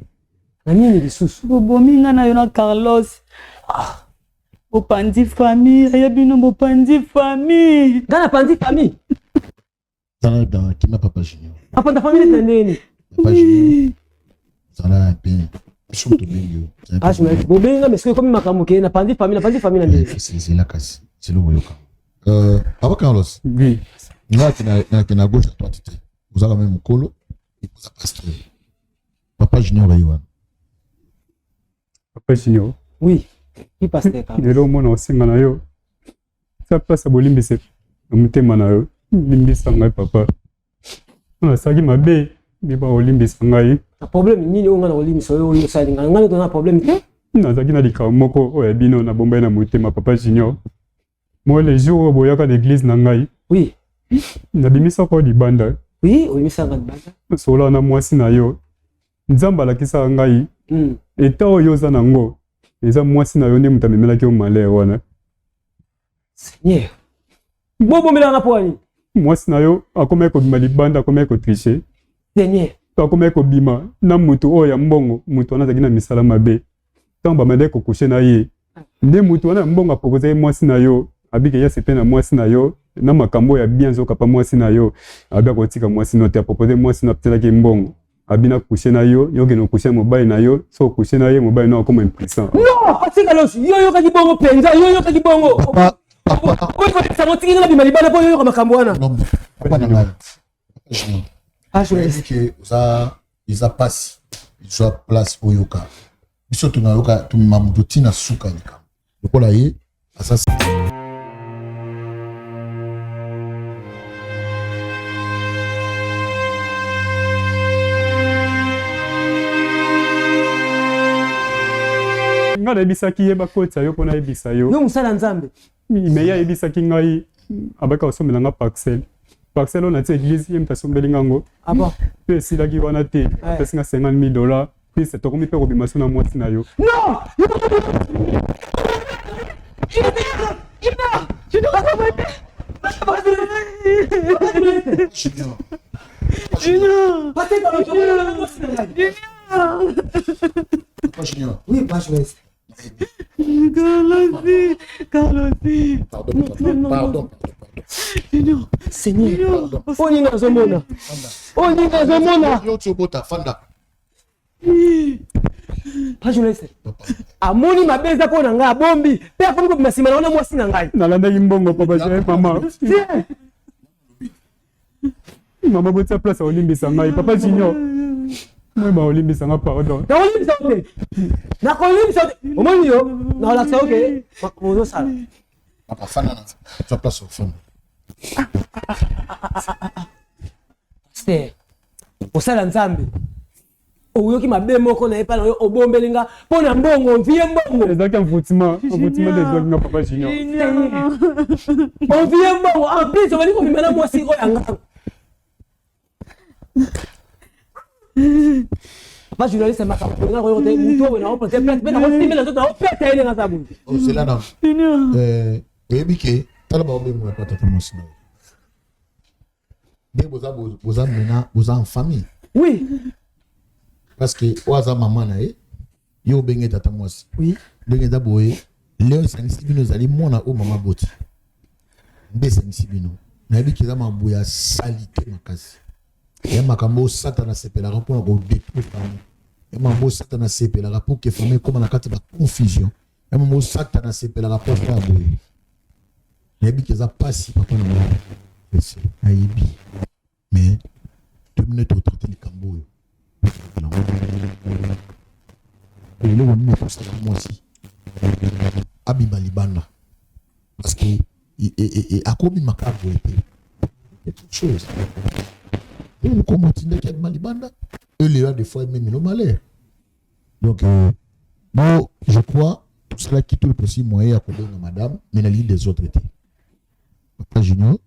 Na nini lisusu? Bobomi ngai na yo na Carlos. Bopanzi famille, aya bino bopanzi famille. Nga napanzi famille? Zala dans kima, papa Junior. Apanza famille neti na ndenge nini? Papa Junior, zala bien, biso tobengi yo. Ah, journaliste, bobengi nga, mais soki ekomi makambo ke napanzi famille, napanzi famille na ndenge? Zela kasi, zela boyoka. Papa Carlos. Oui. Nga nake na gauche à droite te, ozala meme mokolo, oza pasteur. Papa Junior aye wana. Papa Junior. Oui, qui pasteur Carlos? Lelo omona osenga na yo tia place ya bolimbisi na motema na yo. Limbisa ngai papa, nasalaki mabe, mpe olimbisa ngai. Na problème nini oyo nga na kolimbisa oyo oyo osali nga? Nga na problème te. Nazalaki na likambo moko oyo ya bino nabombaki na motema, papa Junior. Moi, le jour oyo boyaka na église na ngai, oui, nabimisaka oyo libanda. Oui, obimisaka libanda. Sola na mwasi na yo, Nzambe alakisaka ngai eta oyo oza nango eza mwasi na yo nde moto amemelaki yo malheur wana. Seigneur, bobomelaka mpo nini? Mwasi na yo akomaki kobima libanda, akomaki kotriche. Seigneur. Akomaki kobima na motu oyo ya mbongo. Motu wana azalaki na misala mabe. Ntango bamandaki kokushe na ye, nde motu wana ya mbongo apropozaki mwasi na yo, abike ya sepe na mwasi na yo na makambo ya bien. Nzoka pa mwasi na yo abi akotika mwasi no te. Apropose mwasi no, apetelaki mbongo, abi na couche na yo, yo okende okushe na mobali na yo. So okushe na ye, mobali no akoma impuissant. Non, Patrick Alonso, yo oyokaki bongo mpenza? Yo oyokaki bongo? Oyo otiki nga bima libanda mpo oyoyoka makambo wana? Papa na ngai Junior, ke oza, eza pasi, ezwa place oyoka. Biso tonayoka, tomema moto ntina suka ya likambo lokola ye aza. Ngai nayebisaki ye bakotisa yo mpo nayebisa yo. Yo mosala Nzambe. Me ye ayebisaki ngai abaki akosombela nga parcelle. Parcelle oyo natia église, ye moto asombeli nga yango. Ah bon? Mpe esilaki wana te, apesi nga 50 000 $, plus tokomi mpe kobima so na mwasi na yo. Non. Junior. Junior. Papa Junior. Oui, papa journaliste. Carlos, Carlos. Pardon, pardon, pardon. Junior. Seigneur, oyo nini nazomona? Oyo nini nazomona? Yo ti obota, fanda. Pa journaliste amoni mabe eza mpo na ngai, abombi mpe akomi kobima nsima na wana mwasi na ngai. Nalandaki mbongo, papa Junior. Mama, mama, botia place olimbisa ngai. Papa Junior, moyeba olimbisa nga, pardon. Nakolimbisa yo te, nakolimbisa yo te. Omoni yo, nakolakisa yo ke makambo ozosala. Papa, fanda na zwa place ofanda. Pasteur, osala Nzambe, oyoki mabe moko na ye mpa na yo, obombeli nga mpo na mbongo, envie mbongo. Ezalaki envoûtement, envoûtement nde ezwaki nga, papa Junior. Envie mbongo, en plus obali kobima na mwasi oyo ya ngango. Papa journaliste, makambo nga koyoka te. Motu oyo naoporte plainte mpe nakosimbela nzoto, naopeta ye ndenge aza boye. Ozela na oyebi ke tala baobengo ya patata mwasi na yo nde boza, boza mena, boza en famille. Oui. Parce que oyo aza mama na ye. Yo obenge tata mwasi. Oui. Ndenge eza boye, leo esangisi bino ezali mwana oyo mama boti. Nde esangisi bino. Nayebi ke eza makambo ya salite makasi. Ya makambo oyo Satana asepelaka mpona kodetruire famille. Ya makambo oyo Satana asepelaka mpo ke famille ekoma na kati ya ba confusion. Ya makambo oyo Satana asepelaka mpo asala boye. Nayebi ke eza pasi papa na ngai. Nayebi. Mais tomine totraite likambo oyo. Eloko nini ekosala mwasi abima libanda parce que akobima kaka boye te quelque chose eloko motindaki abima libanda elelo des fois ememi no malheur donc euh, bon je crois tosalaki tout le possible moyen ya kobenga madame mais nalingi des autres te papa junior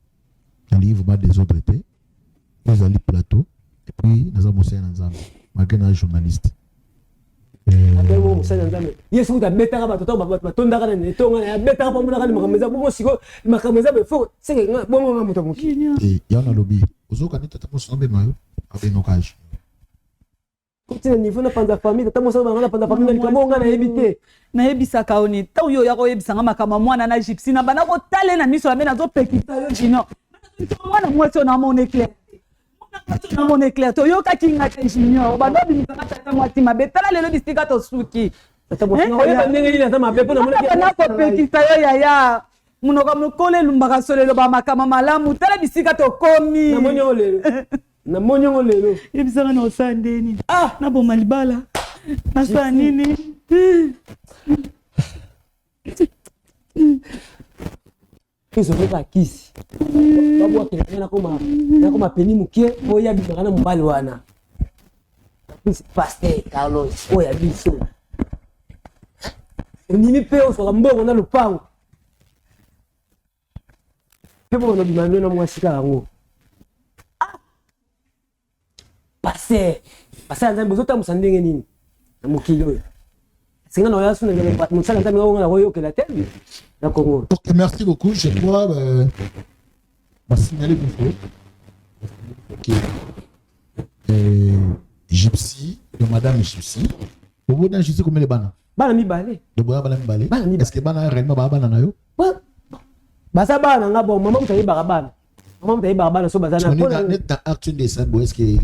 nalingi vraiment des autres te ezali plateau et puis naza mosali na nzambe malgré na journaliste abengo mosali na nzambe ye soki abetaka bato ntango bato batondaka na etonga na abetaka mpo amonaka ni makambo eza bongo sikoyo makambo eza boye fo seke bongo nga moto ya mokili yango nalobi ozoka nde tata mosi abenga yo abengoka junior koti na niveau na panza famille tata mwasi banga na panza famille na likambo nga nayebi te nayebisaka yo nini ntango yo oya koyebisa nga makambo ya mwana na gypsy na banda kotale na miso na me nazopekisa yo junior mwana mwasi oyo namona eclair namona eclair toyokaki nga te junior banda obimisaka tata mwasi mabe tala lelo bisika tosuki oyeba ndenge nini aza mabe mpo na kopekisa yo yaya monoko mokolo elumbaka solo eloba makambo malamu tala bisika tokomi namoni yango lelo namoni yango lelo yebisaka na osala nde nini ah! naboma libala nasala nini ezongoka kisi babwakela nga nakoma nakoma peni moke mpo ye abimaka na mobali wana paster carlos oyo ya biso ondimi mpe ozwaka mbongo na lopango mpe bokona bima no na mwasi kaka yango ah! Pasteur, pasteur nzambe bozotambusa ndenge nini na mokili oyo? Singa na oya suna mosala nzambe oyo na koyokela te na Congo. Ok, merci beaucoup. Je crois euh, ba signaler biso. Ok. Euh, Gypsy, de Madame Gypsy. Obona Gypsy combien de bana? Bana mibale. De bana bana mibale. Bana mibale. Est-ce que bana réellement ba bana na yo? Baza bana nga bon maman mutayebaka bana. mama moto ayebaka bana so baza na net na acte nde esa boye est-ce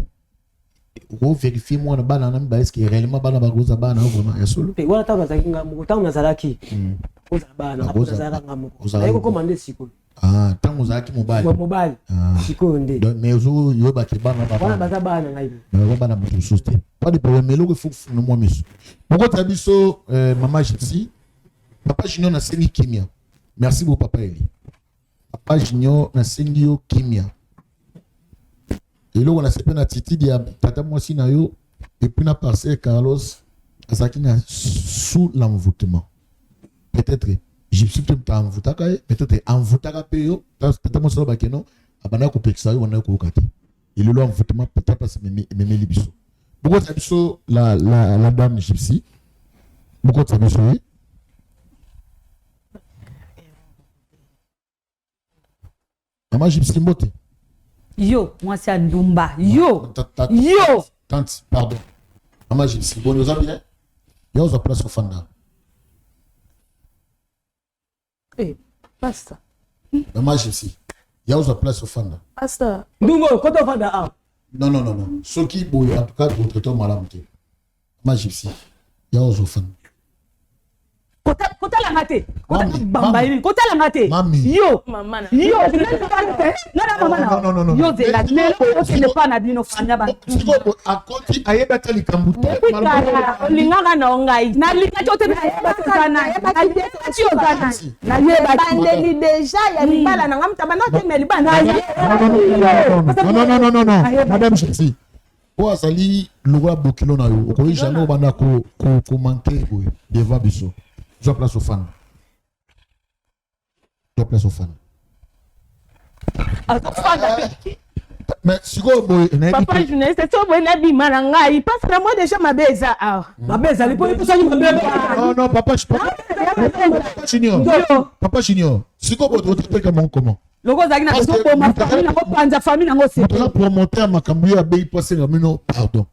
overifie mwana bana na mibale est-ce réellement bana bakoza bana vraiment ya solo te wana ntango nazalaki nga moko ntango nazalaki hmm. kozala bana nazalaka nga moko naye kokoma nde sikoyo ah, ntango ozalaki mobali mobali ah. sikoyo nde mais ozoyebake bana wana baza bana ngai baza bana moto mosusu te pas de problème eloko efo funa mwa miso bokota biso euh, mama gypsy papa junior nasengi kimia merci beaucoup papa eli Papa Junior nasengi yo kimia. Eloko na sepe na attitude ya tata mwasi na yo et puis na pasteur Carlos azalaki na sous l'envoûtement. Peut-être Gypsy mpe moto envoûtaka ye, peut-être envoûtaka mpe yo tata mwasi alobaki no abandaki kopekisa yo obandaki koyoka te. Elelo envoûtement peut-être place ememeli biso. Bokotisa biso la, la, la dame Gypsy. Bokotisa biso ye. Mama Gypsy mbote. Yo mwasi ya ndumba yo yo. Tante pardon. Mama Gypsy boni oza bien? Yo oza place ofanda. Eh, pastor. Mama Gypsy. Ya oza place ofanda. Pastor. Ndungo kota ofanda ah. Non non non non. Soki boye en tout cas botraite malamu te. Mama Gypsy. Ya oza ofanda. Kotala nga te. Bamba ye. Kotala nga te. Yo. Yo. Nana mama na. Yo zela. Lelo okende pa na bino fanya ba. Akoti ayebi ata likambo te. Olingaka na ngai. Nalingaki ote nayebaki oza nani. Nayebaki oza nani. Nayebaki. Bandeli deja ya libala na ngai mutaba na okende libala. Non non non non non. Madame Gypsy. oyo azali lokola bokilo na yo okoki jamais obanda komanke boye devant biso zwa place ofanda zwa place ofanda mais sikoyo boye papa journaliste so boye nabima na ngai parce que na moi déjà mabe eza awa hmm. mabe ezali mpo epusaki mabe non non papa papa junior papa junior sikoyo boye ototeka mon comment loko ozalaki na ozoboma famille nango panza famille nango moto aza promoteur makambo ye abeyi mpo asenga bino pardon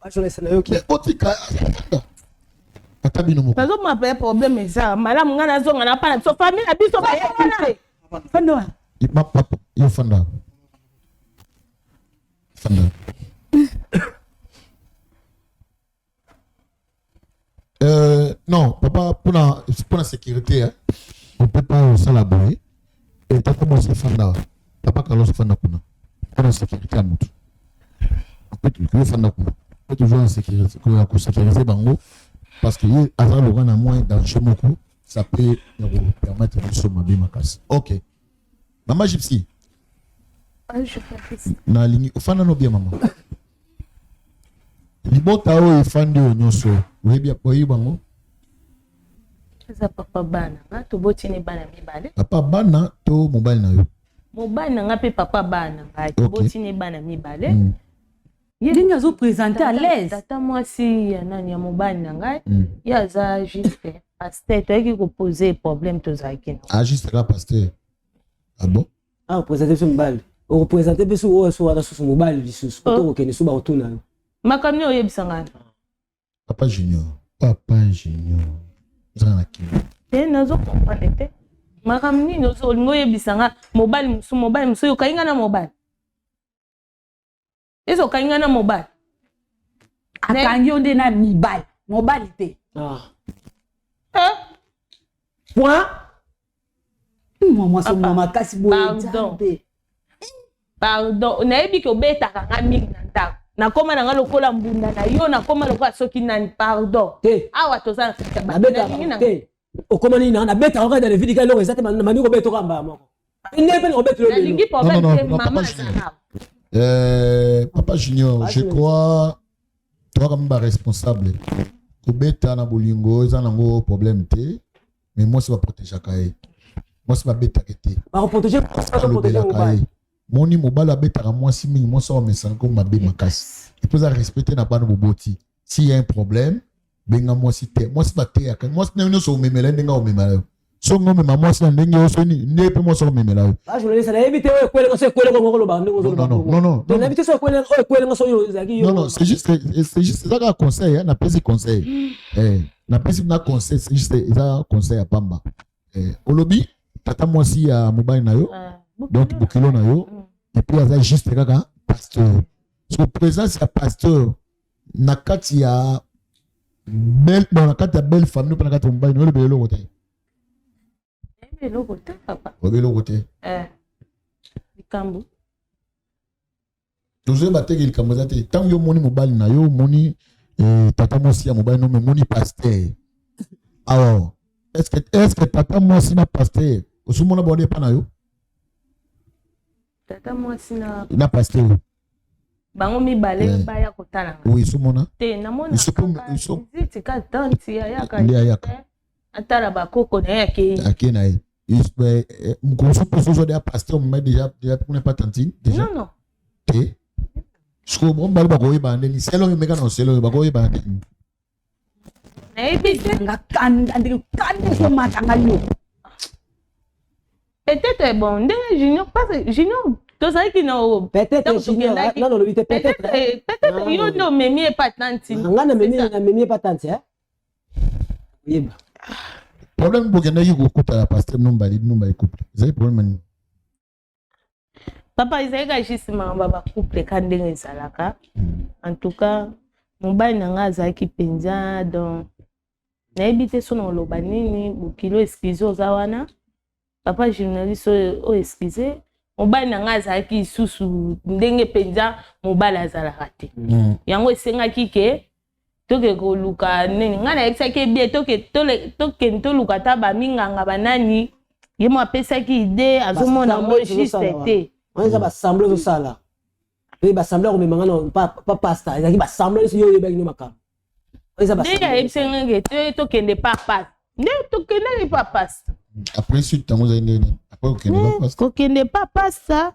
otika Ata bino moko. Nazomona pe problème eza malamu ngai nazonga na pana biso famille na biso bayebi te. Fanda wana. Ma papa, yo fanda. Fanda. Euh, non, papa, pour la, pour la sécurité, hein, on peut pas osala boye. Et tata mwasi fanda. Papa Carlos fanda kuna. Pour la sécurité ya mutu. On peut toujours fanda kuna. On peut toujours en sécurité, ko sécuriser bango parce que ye aza loka na moins danger moko, ça peut permettre biso mabe makasi. OK. Maman Gypsy. Nalingi ofanda no bien mama. Libota oyo efandi oyo nyonso oyebi oyebi bango? Eza papa bana nga toboti ne bana mibale. Papa bana to mobali na yo? Mobali na nga mpe papa bana ngai toboti ne bana mibale. Ndenge azo présenter à l'aise. Tata mwasi ya nani ya mobali na ngai ye aza juste pasteur toyaki kopose problème tozalaki na. Ah juste kaka pasteur. Ah bon? Ah opresente biso mobali. Okopresente biso oyo so wana susu mobali lisusu. Oh. Tokokende so bakotuna yo. Makambo nini oyebisa ngai? Papa Junior. Papa Junior. Oza na kimia. Te nazo comprendre te. Makambo nini olingi oyebisa ngai mobali mosusu mobali mosusu okangi ngai na mobali. Ezo okangi ngai na mobali. Akangi yo nde na mibali, mobali te. Ah. Eh? Point. Mwa mwasi mwa makasi boye nzambe. Pardon, nayebi ke obetaka nga mingi na ndako. Nakoma na nga lokola mbunda na yo, nakoma lokola soki nani, pardon. Te. Awa toza na kati ya bato. Nabetaka te. Okoma nini na nabetaka kaka dans le vide kaka eloko eza te mani kobeta kaka mbala moko. Nde mpe nakobeta yo lelo. Nalingi problème Non, non, te, non, mama papa aza Junior. awa. Papa Junior, je crois toi comme ba responsable kobeta na bolingo eza nango problème te mais mwasi baprotegeaka ye mwasi babetaka te Bakoprotege alobelaka ye moni mobali abetaka mwasi mingi mwasi akomesana ko mabe makasi epo eza respecte na bana boboti s'il y a un problème benga mwasi te mwasi bateyaka mwasi ndenge nyonso omemela ye ndenge akomemela yo soki omema mwasi na ndenge yo soki nde mpe mwasi akomemela yo Ba journaliste nayebi te oyo ekwelenga so ekwelenga ngo koloba ndenge ozoloba Non, non, non, non, non nayebi te so ekwelenga oyo ekwelenga so oyo ezalaki yo Non, non, c'est juste, c'est juste, eza kaka conseil, hein, napesi conseil. Eh, napesi na conseil, c'est juste, eza conseil ya pamba. Eh, olobi, tata mwasi ya mobali na yo, donc bokilo na yo, et puis aza juste kaka pasteur. So présence ya pasteur na kati ya belle, bon, na kati ya belle famille, pe na kati ya mobali na yo, olobi eloko te. Nayebi eloko te papa. Olobi eloko te. Eh. Likambo. Tozoyeba te ke likambo eza te. Ntango yo omoni mobali na yo, omoni eh, tata mwasi ya mobali no, omoni pasteur. Alors, est-ce que tata mwasi na pasteur, osomona bango epa na yo? Tata mwasi na Na pasteur. Bango mibale Eh. baya kotala nga. Oui, osomona. Te, namona Iso po- kaka iso- visite kaka tanti ayaka. Nde ayaka. Atala bakoko na ye akei. Akei na ye. Mokolo mosusu mpe ozwa deja pasteur omema deja deja kuna epa tantine deja. Non, non. Te. Sikoyo bango mibale bakoyebana ndenge selo oyo emeka na selo oyo bakoyebana ndenge. Nayebi te. Nga kanda ndenge kanda ezomata nga yo. Peut-être bon ndenge Junior parce que Junior tozalaki na o Peut-être ntango Junior, tokendaki. nano olobi te, peut-être. Peut-être, peut-être Ah. yo nde omemi ye pa tantine. Nga namemi ye pa tantine, hein? Oyeba. Problème bokendaki kokuta ya pasteur Numba, Numba couple. Ezali problème nini? Papa ezalaki kaka juste makambo ya ba couple ka ndenge ezalaka. En tout cas mobali na nga azalaki mpenza donc nayebi te so na oloba nini bokilo excuse oza wana papa journaliste oyo oyo excuse mobali na nga azalaki lisusu ndenge mpenza mobali azalaka te. Yango esengaki ke toke koluka nini ngai nayebisaki ye bien toke tokende toluka ata baminganga banani ye mo apesaki idée azomona yango Ba juste ezosala te. wana eza basemble ezosala pe basemble ya komema nga na pa pasta ezalaki basemble nyonso yo oyebaki no makambo. Eza Nde basemble. ayebisaki ngai ke tokende pa pasta nde tokendaki pa pasta. Après suite yango ezali ndenge nini? Après kokende pa pasta. Kokende pa pasta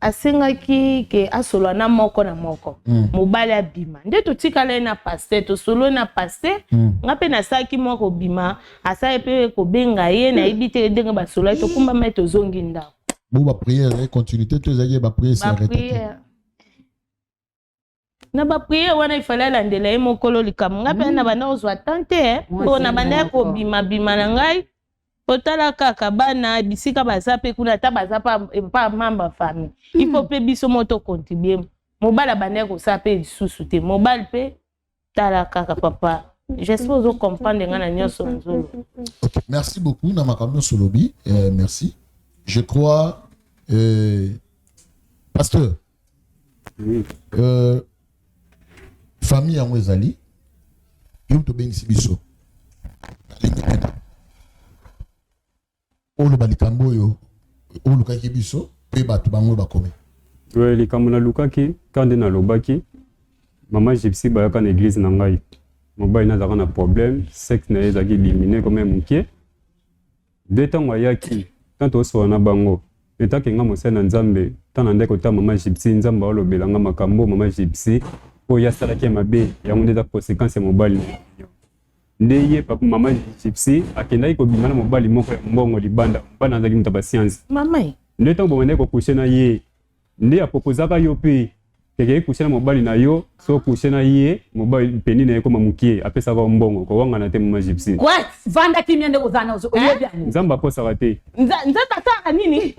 asengaki ke asolola na moko na moko. Mobali abima nde totikala ye na pasteur tosolo na pasteur. Nga mpe nasalaki mwa kobima asali mpe kobenga ye nayebi te ndenge basololaki tokumbama ye tozongi ndako. Bo ba prière ezalaki continuité to ezalaki ba prière s'arrêter te? Ba prière. Na ba prière wana il fallait alandela ye mokolo likambo. Nga mpe na banda kozwa temps te eh. Mpo na banda ya kobima bima na ngai kotala kaka bana bisika baza mpe kuna ata baza pa pa membre famille. Il faut mpe biso moko to contribuer. Mobali abandaki kosala mpe lisusu te. Mobali mpe tala kaka papa. J'espère ozo comprendre nga na nyonso nzolo. Ok, merci beaucoup na makambo nyonso olobi. Merci. Je crois pasteur. Oui. Famille yango ezali yo moto obengisi biso nalingi pena oloba likambo oyo olukaki biso mpe bato bango bakomi. Oui, likambo nalukaki kaka nde nalobaki mama Gypsy bayaka na eglise na ngai mobali nazalaka na problème sexe na ye ezalaki diminue comme moke nde ntango ayaki ntango tosola na bango etake nga mosali na Nzambe ntango nandaki kotala mama Gypsy Nzambe alobela nga makambo mama Gypsy oyo asalaki ya mabe yango nde eza conséquence ya mobali na ye nde ye papa mama Gypsy akendaki kobima na mobali moko ya mbongo libanda mobali azalaki moto ya basianse mama nde ntango bobandaki kokushe na ye nde apropozaka yo mpe keke kushe na mobali na yo so kushe na ye mobali peni na ye koma mokie apesaka yo mbongo kowangana te mama Gypsy. What? Vanda kimia nde oza na oyebi yango. Nzambe akosaka te. Nzambe asalaka nini?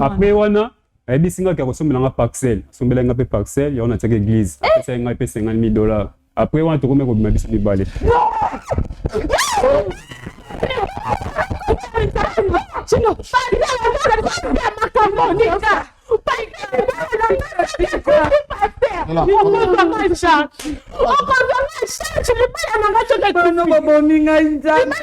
Après wana ayebisi nga ke akosombela nga parcelle asombelaki nga mpe parcelle yango natiaki église apesaki ngai mpe 50 000 dollars après wana tokomi kobima biso mibale. Babomi ngai Nzambe,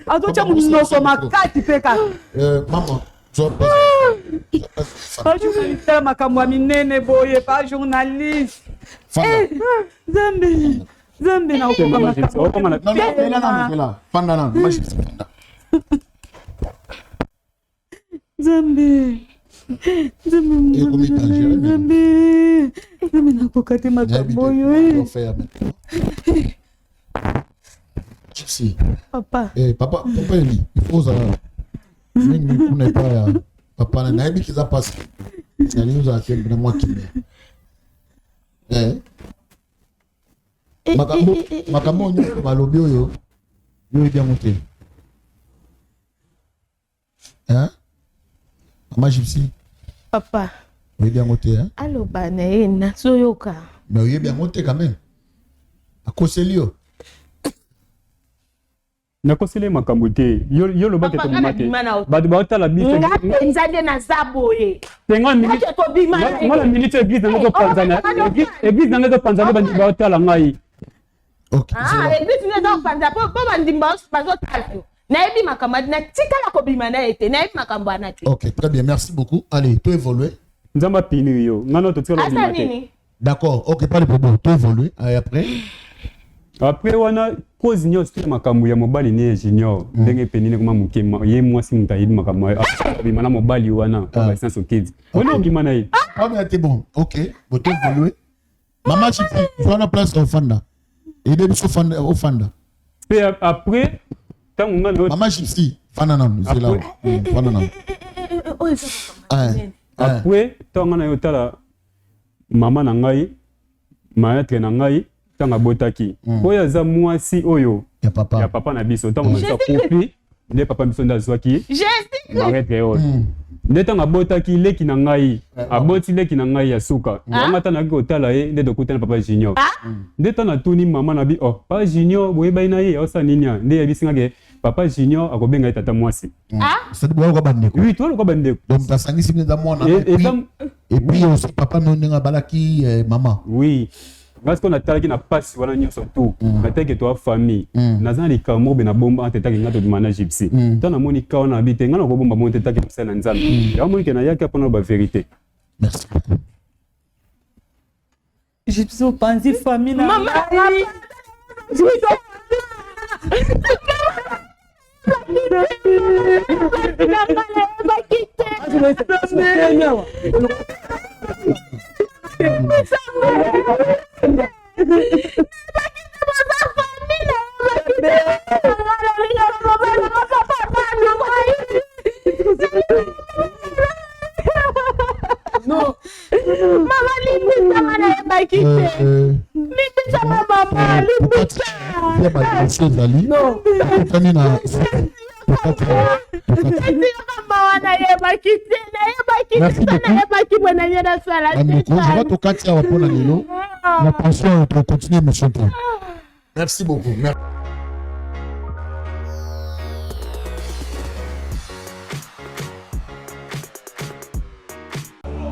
azotya monoko makasi mpe kaka tala makambo ya minene boye pa journaliste. Nzambe, Nzambe, nakokoka makambo. Nzambe, Nzambe, Nzambe, Nzambe, nakoka te makambo oyo. Gypsy. Papa. Eh, papa, papa Eli, il faut ozala mingi mingi kuna epai ya papa na nayebi ke eza mpasi nalingi ozala te na mwa kimia. Eh. Makambo makambo nyonso balobi oyo yo oyebi yango te. Hein? Mama Gypsy. Papa. Oyebi yango te, hein? Aloba na ye nazoyoka. Mais oyebi yango te quand même. Akoseli yo. Nakoseli ye makambo te. Yo yo lobaki Papa, tobima nga te. nabima na yo. Bato baotala biso. Nga mpenza nde naza boye. Te nga minute. Oke tobima na Nga na minute église na nga ezopanzana. Eh, Église église na nga ezopanzana bandi baotala ngai. Ok. Ah, église nde ezopanza po po bandimi bazotala yo. Nayebi makambo natikala kobima na ye te. Nayebi makambo wana te. Ok, très bien, merci beaucoup. Allez, to évoluer. Nzambe apini yo. Nga na totikala Asa kobima te. nini? D'accord, ok, pas de problème. To évoluer. Et après? Après wana cause nyonso te makambo ya mobali ne junior ndenge penine koma moke ye mwasi moto ayebi makambo abima na mobali wana po ba science okidi wana obima na ye. Ah, mais c'est bon. Ok, bon, to évoluer. Maman Chipi, zwa na place ofanda. Aide biso ofanda ofanda. Pe après ntango nga na Maman Gypsy, fanda nanu, zela. Fanda nanu. Après ntango nga na yo tala mama na ngai maître na ngai ntango abotaki oyo aza mwasi oyo ya papa, ya papa na biso ntango biso akufi nde papa biso nde azwaki maître oyo nde ntango abotaki leki na ngai aboti leki na ngai ya suka yango ata nayaki kotala ye nde tokutana papa junior nde ntango natuni mama na bi oh papa junior boyebani na ye aosala nini a nde yebisi nga ke papa junior akobenga ye tata mwasi. C'est boyaloka bandeko. Oui, toyaloka bandeko. Donc basangisi bino eza mwana et puis aussi papa no ndenge abalaki mama. Oui. Nga sikoyo natalaki na pasi wana nyonso tu natalaki toa famille naza na likambo moko be na bomba ante etaki nga tobima na Gypsy ntango namoni ka wana nabi te nga nakobomba bongo te etaki mosali na Nzambe yango moni ke nayaki mpona loba vérité. Merci beaucoup. Gypsy opanzi famille na ngai. te limbisa nga mama limbisa ezali tokutani na etikaka mawa nayebaki te nayebaki te nayebaki boye na ye nasala bandeko je tokati awa mpo na lelo na pension oyo tokontinue émission te merci beaucoup merci.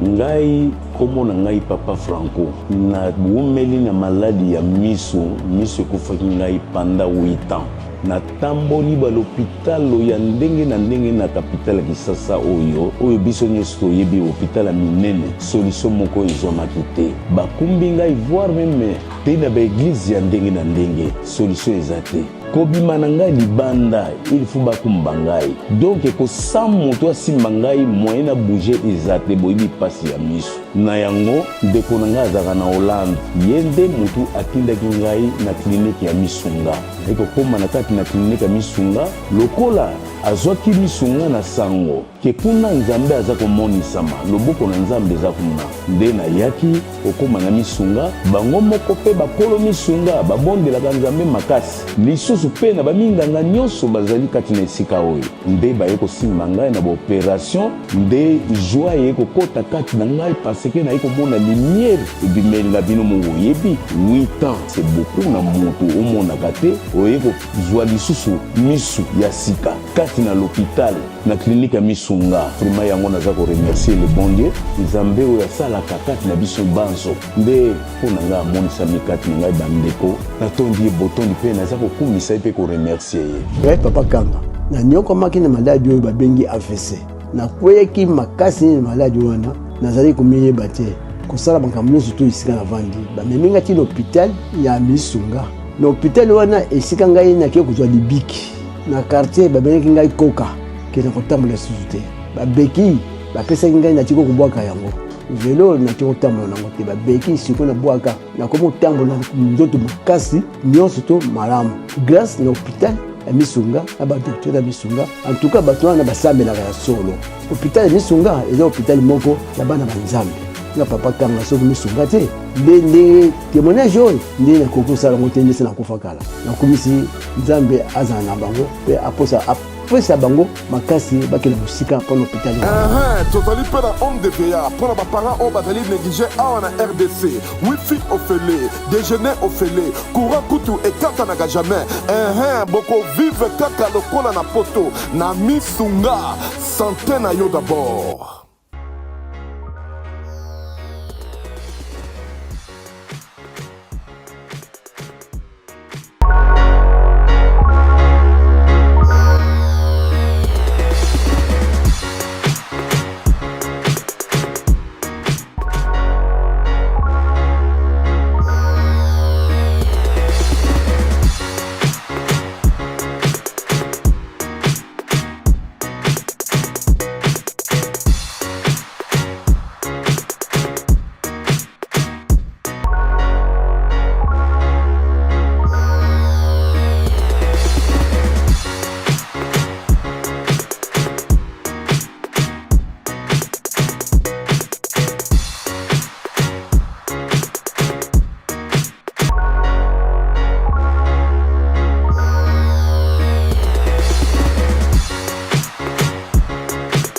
Ngai kombo na ngai papa Franco na wumeli na maladi ya miso miso ekufaki ngai panda 8 ans na tamboli ba lopitalo ya ndenge na ndenge na capital ya Kisasa oyo oyo biso nioso toyebi hopital ya minene solution moko ezwamaki te bakumbi ngai voir meme pe na ba eglise ya ndenge na ndenge solution eza te Kobima na ngai libanda il faut bakumba ngai donc ko sans moto asimba ngai moyen na bouger eza te boyebi pasi ya misu na yango ndeko na ngai azalaka na Hollande ye nde mutu atindaki ngai na clinique ya misunga naye kokoma na kati na clinique ya misunga lokola azwaki misunga na sango ke kuna Nzambe aza komonisama, loboko na Nzambe eza kuna. Nde nayaki kokoma na misunga, bango moko pe bakolo misunga babondelaka Nzambe makasi, lisusu pe na baminganga nionso bazali kati na esika oyo. Nde baye kosimba ngai na ba operation, nde joie eye kokota kati na ngai parce que naye komona lumière ebimeli na bino moko boyebi, 8 ans c'est beaucoup na mutu omonaka te, oye kozua lisusu misu ya sika kati na l'hopital. Na clinique ya misunga vraiment yango naza ko remercier le bon Dieu nzambe oyo asalaka kati na biso banso nde mpo na ngai amonisami kati na ngai bandeko natondi ye botondi mpe naza kokumisa ye mpe ko remercier ye. Ngai papa Kanga nanyokwamaki na maladi oyo babengi AVC. Nakweyaki makasi na maladi wana, nazalaki komiyeba te, kosala makambo nyonso to esika navandi. Bamemi ngai ti na hôpital ya Misunga. Na hôpital wana esika ngai nakei kozwa libiki. Na quartier babengaki ngai koka ke na kotambola lisusu te. Babeki bapesaki ngai natiki kobwaka yango. Velo natiki kotambola nango te. Babeki sikoyo nabwaka, nakomi kotambola nzoto makasi nyonso to malamu. Grâce na hôpital ya Misunga na ba docteur ya Misunga, en tout cas bato wana basambelaka ya solo. Hôpital ya Misunga eza hôpital moko ya bana ba Nzambe. Nga papa kanga soki Misunga te nde ndenge témoignage oyo nde nakoki kosala yango te nde se nakufa kala. Nakumisi Nzambe azala na bango mpe aposa apesa bango makasi bakende mosika mpo na hôpital. Uh-huh, tozali mpe na homme de veillard mpo na baparent oyo bazali néglige awa na rdc wifi ofele déjeuner ofele courant kutu ekatanaka jamais uh-huh, bokovivre kaka lokola na poto na misunga sante na yo d'abord.